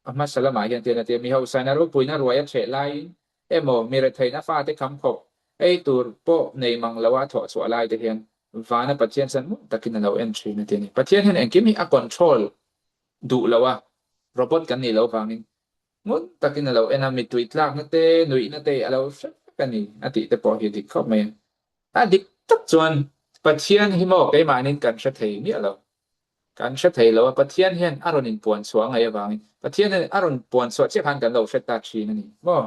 a hmasa lamah hian tian a ti a, mi hausaina ropuina ruai a ṭheh laiin emaw mi retheihna fate kham khawp ei tur pawh nei mang loa thawh chhuah lai te hian Vana Pathian chuan ngun takin a lo en thin a ti a ni. Pathian hian engkim hi a control duh lo a, robot kan nih loh vangin ngun takin a lo en a, mittui tlakna te, nuihna te a lo hre vek a ni a tih te pawh hi a dik khawp mai a. A dik tak chuan Pathian hi maw keimahnin kan hre thei miah lo. Kan hre thei lo a, Pathian hian a rawn inpuan chhuah a ngaih avangin Pathian hian a rawn puan chhuah chiah khan kan lo hre ta thin a ni maw?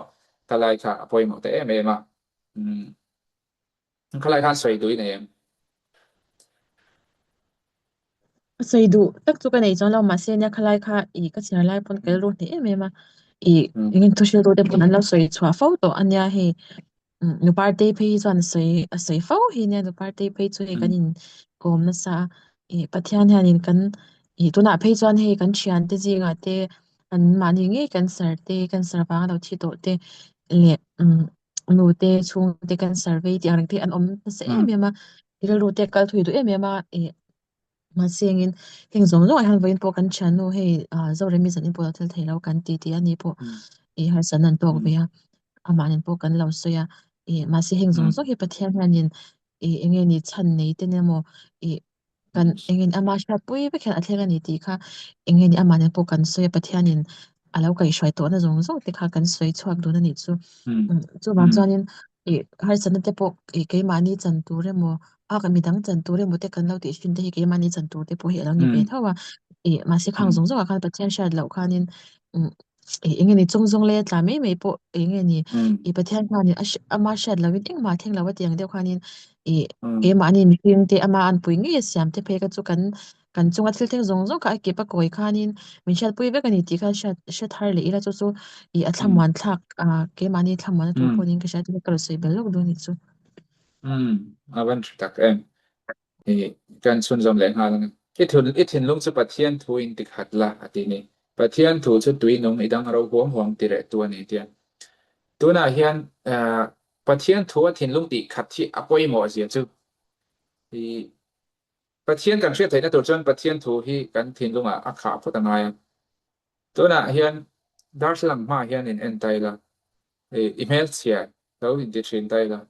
Khalai kha a pawimawh ta em em a. Umm. Khalai khan sawi duh i nei em? Sawi duh tak chu ka nei chuan lo mahse nia khalai kha i ka chhiar lai pawn ka rilru hneh em em a i engin thu hriltu te pawn an lo sawi chhuah fo tawh a nia hei Nuparte phei hi chuan a sawi a sawi fo hi nia Nuparte phei chu hei kan in kawm nasa a i Pathian hianin kan i tunah phei chuan hei kan thiante zingah te an mahni ngei cancer te cancer vanga lo thi tawh te leh nute chhungte cancer vei tih ang reng te an awm nasa em em a rilru te kal thui duh em em a ih mahse engin heng zawng zawng ah hian vawiin pawh kan thiannu hei ah Zoremi zanin pawh a lo thil thei lo kan ti tih a ni pawh ih harsatna an tawk ve a amah nen pawh kan lo sawi a ih mahse heng zawng zawng hi Pathian hianin ih eng nge ni chhan nei te emaw ih kan engin ama hriatpui vek hian a thleng a ni tih kha eng nge ni amah nen pawh kan sawi a Pathianin a lo kaihhruai tawhna zawng zawng te kha kan sawi chhuak dun a nih chu. Chuvang chuanin ih harsatna te pawh ih keimahni chan tur emaw a midang chan tur emaw te kan lo tih thin te hi keimahni chan tur te pawh hi a lo ni ve tho a. Ih mahse khang zawng zawngah khan Pathian hriat loh khanin ih eng nge ni chung zawng leh tla mai mai pawh eng nge ni ih Pathian khanin a ama hriat lohin engmah a thleng lo a tih ang deuh khanin ih keimahni mihring te ama anpui ngei a siam te phei kha chu kan kan chunga thil thleng zawng zawng kha a kep a kawi khanin min hriatpui vek a ni tih kha hriat hre thar leh ila chu chu ih a thlamuan thlak ah keimahni thlamuan a tur pawh niin ka hria chu ka rawn sawi belh lawk dawn a nih chu. Umm a van tha tak em. Ih kan chhunzawm leh nghal ang. I thun i thinlung chu Pathian thu in ti khat la a ti ni. Pathian thu chu tui nung i dang ro huam huam ti reh tu a ni tia. Tunah hian Pathian thu a thinlung tih khat hi a pawimawh zia chu i Pathian kan hriat theihna tur chuan Pathian thu hi kan thinlungah a khah phawt a ngai a. Tunah hian darthlalang hmaah hian in en ta ila, i hmelchhia lo inti thin ta ila,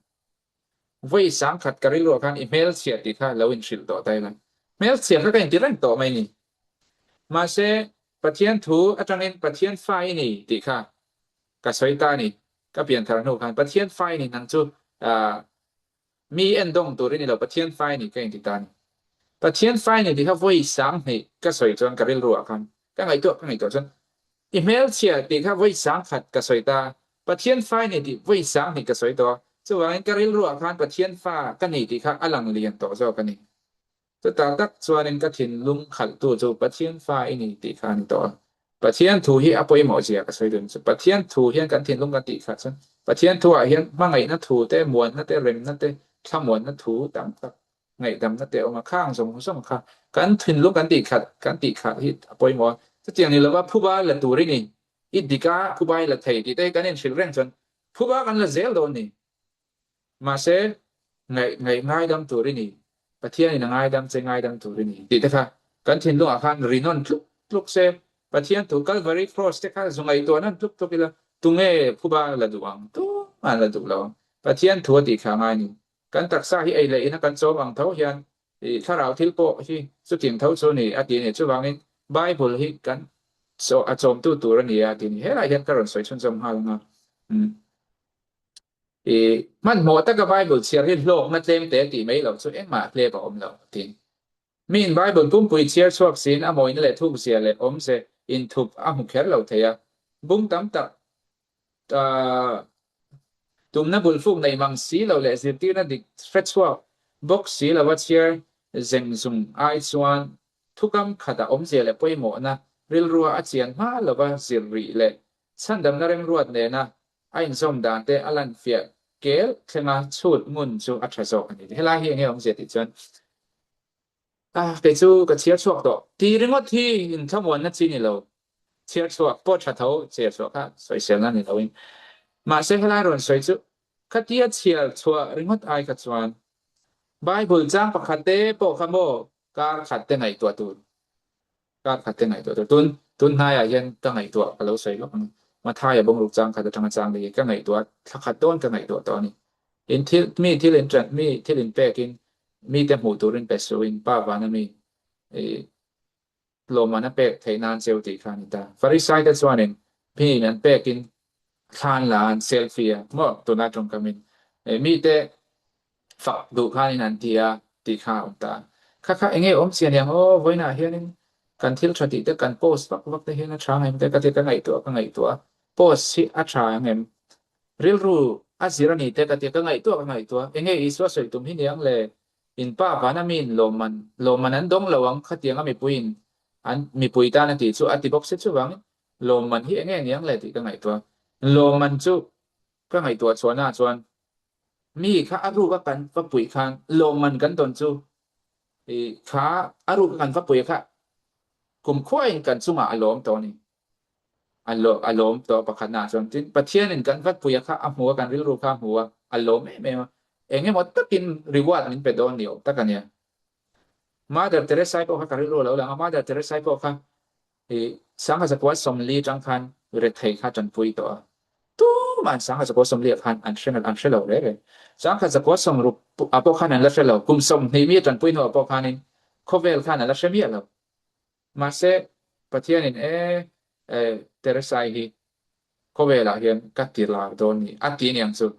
Vawi sangkhat ka rilruah khan i hmelchhia tih kha lo inhrilh tawh ta ila. Hmelchhia kha ka inti reng tawh mai ni. Mahse, Pathian thu atangin Pathian fa i ni tih kha ka sawi ta a ni. Ka pianthar hnu khan Pathian fa i ni nang chu mi endawng tur i ni lo, Pathian fa i ni ka inti ta a ni. Pathian fa i ni tih kha vawi sanghnih ka sawi chuan ka rilruah khan ka ngaihtuah ka ngaihtuah chuan I hmelchhia tih kha vawi sangkhat ka sawi ta, Pathian fa i ni tih vawi sanghnih ka sawi tawh a, chuvangin ka rilruah khan Pathian fa ka ni tih kha a lang lian tawh zawk a ni. Chutah tak chuanin ka thinlung khalhtu chu Pathian fa i ni tih kha a ni tawh a. Pathian thu hi a pawimawh zia ka sawi dun chu. Pathian thu hian kan thinlung kan tih kha chuan Pathian thuah hian hmangaihna thu te, muanna te, remna te, thlamuanna thu tam tak ngaihdamna te a awm a, khang zawng zawng kha kan thinlung kan tih khat kan tih khat hi a pawimawh a, chutiang ni lova phuba la tur i ni, i dik a phuba i la thei tih te hi kan inhrilh reng chuan phuba kan la zel dawn ni. Mahse, ngaih ngaih ngaidam tur i ni, Pathianin a ngaidam che ngaidam tur i ni tih te kha kan thinlungah khan ri nawn tluk tluk se, Pathian thu Kalvari Cross te kha zu ngaihtuah nawn tluk tluk ila tunge phuba la duh ang? Tumah an la duh lo ang. Pathian thu a tih kha a ngai ni. Kan taksa hi ei leh ina kan chawm ang tho hian i thlarau thil pawh hi chutiang tho chu ni a ti a ni. Chuvangin Bible hi kan a chawmtu tur a ni a ti a ni. Helaiah hian ka rawn sawi chhunzawm nghal ang a. I hmanhmawh taka Bible chhiar hi hlawkna tlem te tih mai loh chu engmah hlep a awm lo a ti. Miin Bible pumpui chhiar chhuak siin a mawina leh thukzia leh awmze inthup a hmu kher lo thei a. Bung tam tak Tumna bulfuk neih mang si lo leh zirtirna dik hrechhuak bawk si lova chhiar zeng zung ai chuan thukam khatah awmzia leh pawimawhna rilrua a chian hma lova zir rih leh chhandamna remruat nena a inzawm dan te a lan fiah kel thlenga chhut ngun chu a tha zawk a ni. Helai hi enge awmzia tih chuan Ah, kei chu ka chhiar chhuak tawh. Ti ringawt hi inthlamuanna chi ni lo. Chhiar chhuak pawh tha tho, chhiar chhuah kha sawiselna ni loin. Mahse helai rawn sawi chu khatia chhiar chhuah ringawt ai kha chuan Bible chang pakhat te pawh kha maw kar khat te ngaihtuah tur. Kar khat te ngaihtuah tur. Tun tun hnaiah hian ka ngaihtuah ka lo sawi lawk ang. Mathaia bungruk chang khat atanga chang leh hi ka ngaihtuah thla khat dawn ka ngaihtuah tawh a ni. In thil mi thil in ṭan mi thil in pekin mite hmuh turin pe suh in Pa vana mi i lawmman a pek theih nan cheu tih kha a ni ta. Farisai te chuanin miin an pekin thlan la an selfie a maw tuna tawngkamin mite fak duh khanin an ti a tih kha a awm ta. Kha kha enge awm chian ang aw vawiinah hianin kan thil tha tih te kan post vak vak te hian a tha ang em te ka ti ka ngaihtuah ka ngaihtuah a post hi a tha ang em rilru a zir a ni te ka ti ka ngaihtuah ka ngaihtuah enge Isua sawi tum hi niang le in pa vana miin lawmman lawmman an dawng lo ang khatianga mipuiin an mipui tan a tih chu a ti bawk si chuvangin lawmman hi enge niang le tih ka ngaihtuah lawmman chu ka ngaihtuah chhuahnaah chuan Mi kha a ruk a kan va puih khan lawmman kan dawn chu i kha a ruk a kan va puih kha kumkhuain kan chungah a lawm tawh a ni. A a lawm tawh pakhatna ah chuan tin Pathianin kan va puih a kha a hmu a kan rilru kha a hmu a a lawm em em a eng emaw takin reward min pe dawn ni awm tak a nia. Mother Teresa-i pawh kha ka rilru a lo lang a Mother Teresa-i pawh kha I sangha zakua 40 tang khan rethei kha tanpui tawh a. Tumah an sangha zakua 40 ah khan an hre an hre lo reng reng. Sangha zakua 60 ah pawh khan an la hre lo. Kum 20 mi a tanpui hnuah pawh khanin khawvel khan a la hre miah lo. Mahse Pathianin e e Teresai hi khawvelah hian ka ti lar dawn ni a ti aniang chu.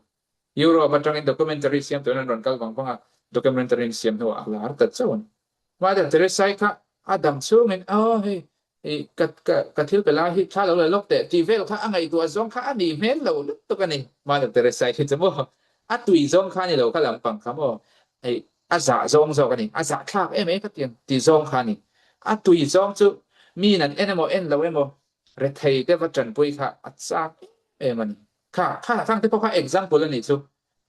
Europe atangin documentary siam turin an rawn kal vang vang a, documentary an siam hnuah a lar ta chauh a ni. Mother Teresa-i kha a dam chhungin aw hei i ka ka ka thil pe lai hi thla lo la lawk teh tih vel kha a ngaihtuah zawng kha a nih hmel lo lutuk a ni. Mother Teresa-i hi chu maw a tui zawng kha a ni lo kha lampang kha maw hei a zah zawng zawk a ni, a zah thlak em em khatiang ti zawng kha a ni. A tui zawng chu miin an en emaw en lo emaw rethei te va tanpui kha a chak em em a ni. Kha kha khang te pawh kha example a nih chu.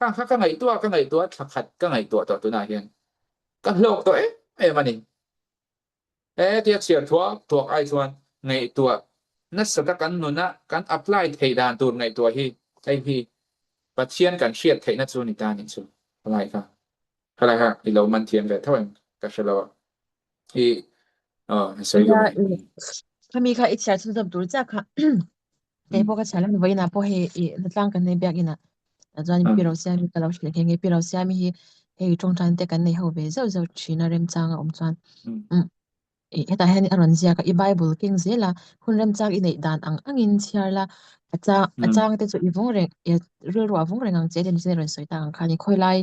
Khang kha ka ngaihtuah ka ngaihtuah thla khat ka ngaihtuah tawh tunah hian ka hlawk tawh em em a ni. He tia chhiar thuak thuak ai chuan. Ngaihtuah nasata kan nuna kan apply theih dan tur ngaihtuah hi hei hi Pathian kan hriat theihna chu ni ta nih chu. Khalai kha khalai kha i lo man thiam ve tho em ka hre lo a. I aw i sawi duh Nia mai. i khami kha i chhiar chhunzawm tur chiah kha kei pawh ka chhiar lam vawiinah pawh hei i hnatlang kan nei biakinn ah chuan Pi Rosiami ka lo hrilh nghe nghe Pi Rosiami hi hei tawngtan te kan nei ho ve zauh zauh thin a remchang a awm chuan i hetah hian a rawn ziak a i Bible keng zel a hun remchang i neih dan ang angin chhiar la a chang a chang te chu i vawng reng i rilru a vawng reng ang che tin a rawn sawi tak ang khan i khawi lai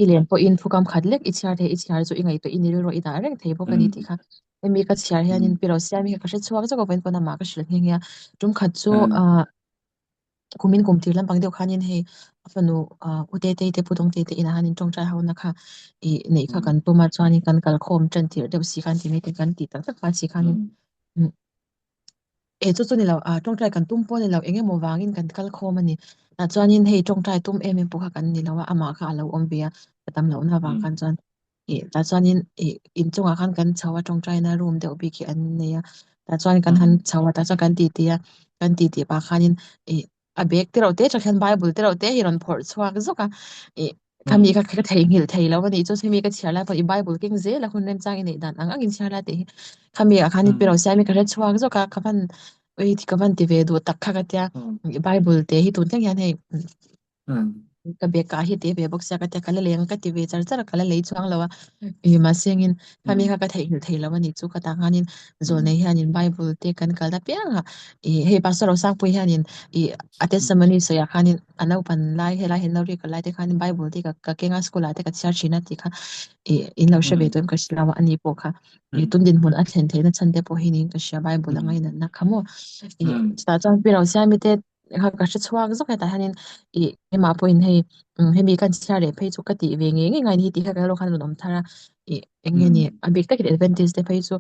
i len pawhin thukam khat lek i chhiar thei i chhiar chu i ngaihtuah in i rilru i dah reng thei bawk a ni tih kha hemi ka chhiar hianin pi Rosiami kha ka hre chhuak zawk avangin pawn amah ka hrilh nghe nghe a tum khat chu ah kumin kum tir lampang deuh khanin hei a fanu ah u Tetei te Pu Dawngtei te inah hianin tawngtai ho na kha ih neih kha kan tum a chuanin kan kalkhawm tan tirh deuh si khan ti mai te kan tih tak tak hma si khanin E chu chu ni lo, ah tawngtai kan tum pawh a ni lo, eng emaw vangin kan kal khawm a ni. Tah chuanin hei tawngtai tum em em pawh kha kan ni lo a, amah kha a lo awm ve a, ka tam lohna avang khan chuan ih tah chuanin ih inchungah khan kan chho a, tawngtaina room deuh bik hi an nei a, tah chuan kan han chho a, tah chuan kan titi a, kan titi pah khanin ih a bag te reuh te tah hian bible te reuh te hi rawn phawrh chhuak zawk a ih khami kha ka theihnghilh thei lo a nih chu hemi ka chhiar lai pawh i bible keng zel a hun remchang i neih dan ang angin chhiar lai tih hi khami ah khan pi Rosiami ka hre chhuak zawk a ka van ui ka van ti ve duh tak kha ka tia bible te hi tun thleng hian hei Ka bag ah hi te ve bawk sia ka tia ka la leng ka ti ve char char a ka la lei chuang lo a ih mahse engin khami kha ka theihnghilh thei lo a nih chu ka tah khanin zawlnei hianin bible te kan kalna piang a ih hei pastor Rosangpui hianin ih a testimony sawiah khanin a naupan lai helai hian nauri kal lai te khanin bible te ka ka keng a school ah te ka chhiar thin a tih kha ih in lo hre ve tawh em ka hre lo a ani pawh kha ih tun dinhmun a thlen theihna chhan te pawh hi niin ka hria bible a ngainatna kha maw ih chutah chuan pi Rosiami te kha ka hre chhuak zawk hetah hianin ih keimah pawhin hei hemi kan chhiar leh phei chu ka tih ve ngei ngei ngai ni tih kha ka lo khan rawn awm thar a ih eng nge ni a bik takin advantage te phei chu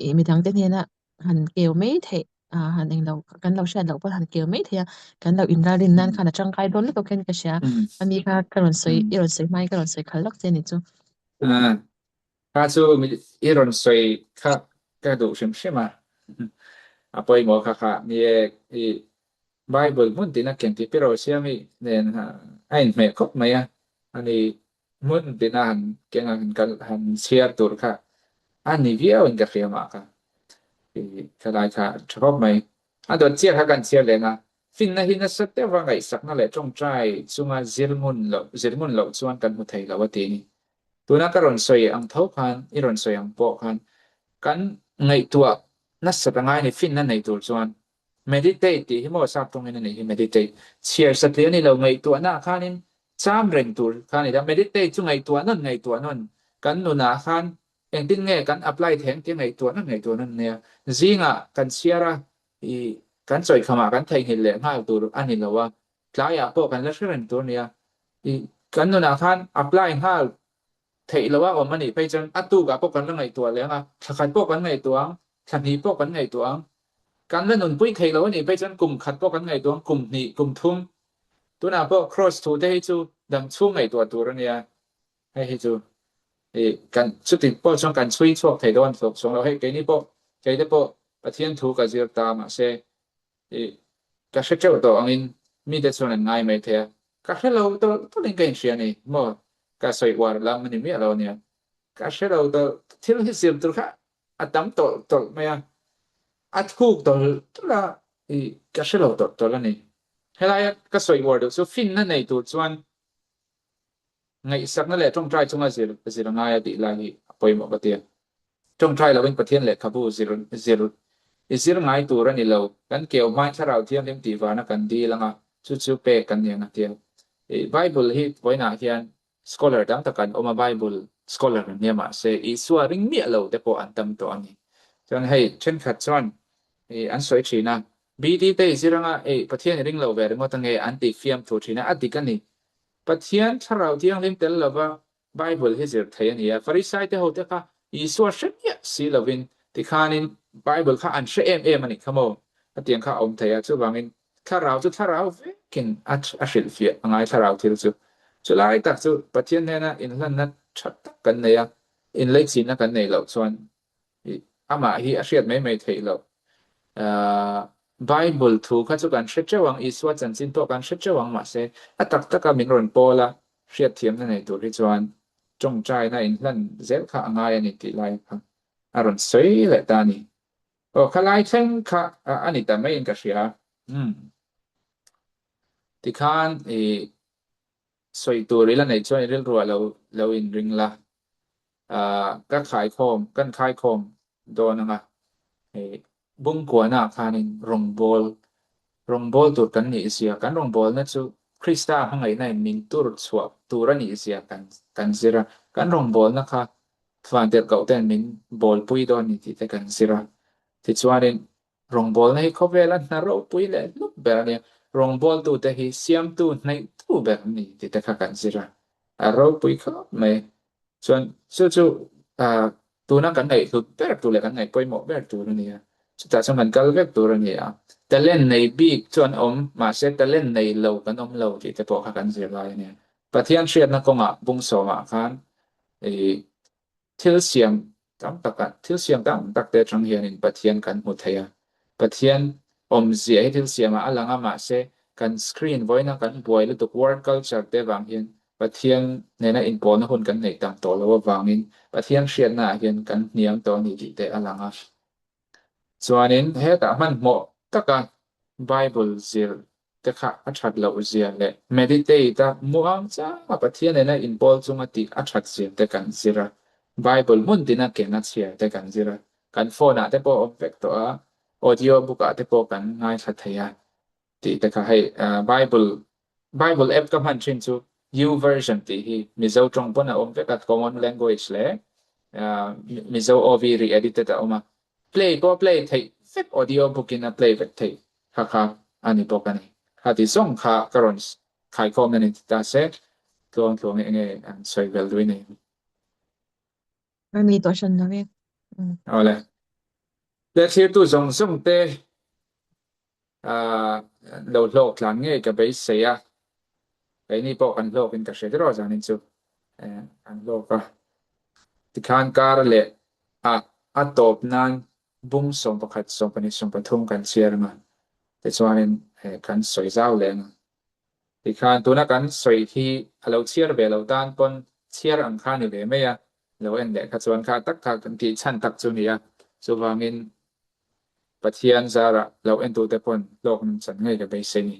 ih midang te hnena han keu mai theih ah han englo kan lo hriat loh pawh han keu mai theih a kan lo inralrin nan khan a tangkai dawn lutuk hian ka hria ami kha ka rawn sawi i rawn sawi hmain ka rawn sawi khalh lawk che ni chu. Kha chu i rawn sawi kha ka duh hrim hrim a, a pawimawh kha kha ni e, i Bible hmun tina ken tih pi Rosiami nen a inhmeh khawp mai a, ani hmun tina han keng a han kal han chhiar tur kha a ni viau in ka hria mah kha, i thalai kha a tha khawp mai. A dawt chiah kha kan chhiar leh na, finna hi nasa deuha ngaihsakna leh tawngtai chunga zir ngun loh zir ngun loh chuan kan hmu thei lo a ti ni. Tuna ka rawn sawi ang tho khan, i rawn sawi ang pawh khan, kan ngaihtuah nasat a ngai a ni, finna nei tur chuan. Meditate tih hi maw sap tawngin a nih hi, meditate. Chhiar satliah a ni lo, ngaihtuahna ah khanin cham reng tur kha a ni ta. Meditate chu ngaihtuah nawn ngaihtuah nawn, kan nunah khan engtin nge kan apply theih ang tih ngaihtuah nawn ngaihtuah nawn a nia. Zingah kan chhiar a, i kan chawikhamah kan theihnghilh leh nghal tur a ni lo a, Tlaiah pawh kan la hre reng tur nia. I kan nunah khan apply nghal theih loh a awm a nih phei chuan a tukah pawh kan la ngaihtuah leh ang a, thla khat pawh kan ngaihtuah ang, thla hnih pawh kan ngaihtuah ang. Kan la nunpui theih loh a nih phei chuan kum khat pawh kan ngaihtuah ang, kum hnih, kum thum. Tunah pawh cross thu te hi chu dam chhung ngaihtuah tur a nia. Hei hi chu i kan chuti pawh chuan kan chhui chhuak thei dawn thlawk chuang lo. Hei keini pawh keite pawh Pathian thu ka zir ta mahse I ka hre teuh tawh angin mite chuan an ngai mai thei a, ka hre lo tawlh tawlhin ka inhria a ni maw? Ka sawi uar lam a ni miah lo a nia. Ka hre lo tawlh, thil hi zir tur kha a tam tawlh tawlh mai a, a thuk tawlh tawlh a, i ka hre lo tawlh tawlh a ni. Helaia ka sawi uar duh chu finna nei tur chuan Ngaihsakna leh tawngtai chunga zir zir a ngai a tih lai hi a pawimawh ka ti a. Tawngtai loin Pathian lehkhabu zir zir i zir ngai tur a ni lo. Kan keu hmain Thlarau Thianghlim tih vana kan dil anga chu chu pek kan ni ang a ti a. I Bible hi vawiinah hian scholar tam tak an awm a, Bible scholar an nia mahse Isua ring miah lo te pawh an tam tawh a ni. Chuan hei thenkhat chuan i an sawi thin a, BD te i zir anga ei Pathian i ring lo ve ringawt ange an tih fiam thu thin a, a dik a ni. Pathian Thlarau Thianghlim tel lova Bible hi zir thei a ni a. Farisai te hote kha Isua hre miah si lovin tikhanin Bible kha an hre em em a nih kha maw? Hetiang kha a awm thei a, chuvangin Thlarau chu Thlarau vekin a hrilhfiah a ngai Thlarau thil chu. Chulai tak chu Pathian hnena inhlanna tha tak kan nei a, inleichhinna kan neih loh chuan amah hi a hriat mai mai theih loh. Bible thu kha chu kan hre teuh ang, Isua chanchin pawh kan hre teuh ang, mahse a tak taka min rawn pawl a, hriatthiamna nei tur hi chuan tawngtaina inhlan zel kha a ngai a ni tih lai kha a rawn sawi leh ta a ni. Aw khalai thleng kha a ni ta maiin ka hria. Umm. Tikhan i sawi tur i la neih chuan i rilruah lo lo inring la. Ka khaikhawm, kan khaikhawm dawn anga hei Bungkuana khanin rawngbâwl, rawngbâwl tur kan nih zia, kan rawngbâwlna chu Krista hmangaihna in min tur chhuah tur a nih zia kan kan zir a, kan rawngbâwlna kha Vantirhkoh ten min bâwlpui dawn ni tih te kan zir a. Tichuanin rawngbâwlna hi khawvela hna ropui leh hluk ber a nia, rawngbâwltute hi siamtu hnaihtu ber an ni tih te kha kan zir a, a ropui khawp mai. Chuan chu chu tuna kan ngaihhlut ber tur leh kan ngaih pawimawh ber tur a ni a, chutah chuan kan kal vek tur a ni a. Talent nei bik chu an awm, mahse talent nei lo kan awm lo tih te pawh kha kan zir lai a ni a. Pathian hriatna kawngah bungsawmah khan ih thil siam tam takah thil siam tam tak te atang hianin Pathian kan hmu thei a. Pathian awmzia hi thil siamah a lang a, mahse kan screen vawiina kan buai lutuk work culture te vang hian Pathian nena inpawlna hun kan neih tam tawh loh avangin Pathian hriatnaah hian kan hniam tawh a ni tih te a lang a. Chuanin hetah hmanhmawh taka Bible zir te kha a that loh zia leh meditate a muang changa Pathian nena inpawl chunga tih a that zia te kan zir a, Bible hmun tina ken a chhiar te kan zir a, kan phone ah te pawh a awm vek tawh a, audio book ah te pawh kan ngaithla thei a tih te kha hei Bible Bible app ka hman thin chu YouVersion tih hi Mizo tawng pawn a awm vek a, common language leh Mizo OV re-edited a awm a, play pawh a play theih vek audio book in a play vek theih kha kha a ni bawk a ni. Kha ti zawng kha ka rawn khaikhawm a ni ti ta se tluang tluang eng nge an sawi vel dui nei. Ka nei tawh hran lo e. Awle. Le thlirtu zawng zawng te lo hlawk tlan ngei ka beisei a, keini pawh kan hlawk in ka hre der aw zanin chu an hlawk a. Tikhan kar leh a a tawp nan bung 11, 12, 13 kan chhiar ang a, tichuanin kan sawi zau leh ang a. Tikhan tuna kan sawi hi a lo chhiar ve lo tan pawn chhiar ang kha ni ve mai a, lo en leh kha chuan kha tak kha kan tih chhan tak chu ni a, chuvangin Pathian zarah lo entute pawn hlawk nun chan ngei ka beisei ni.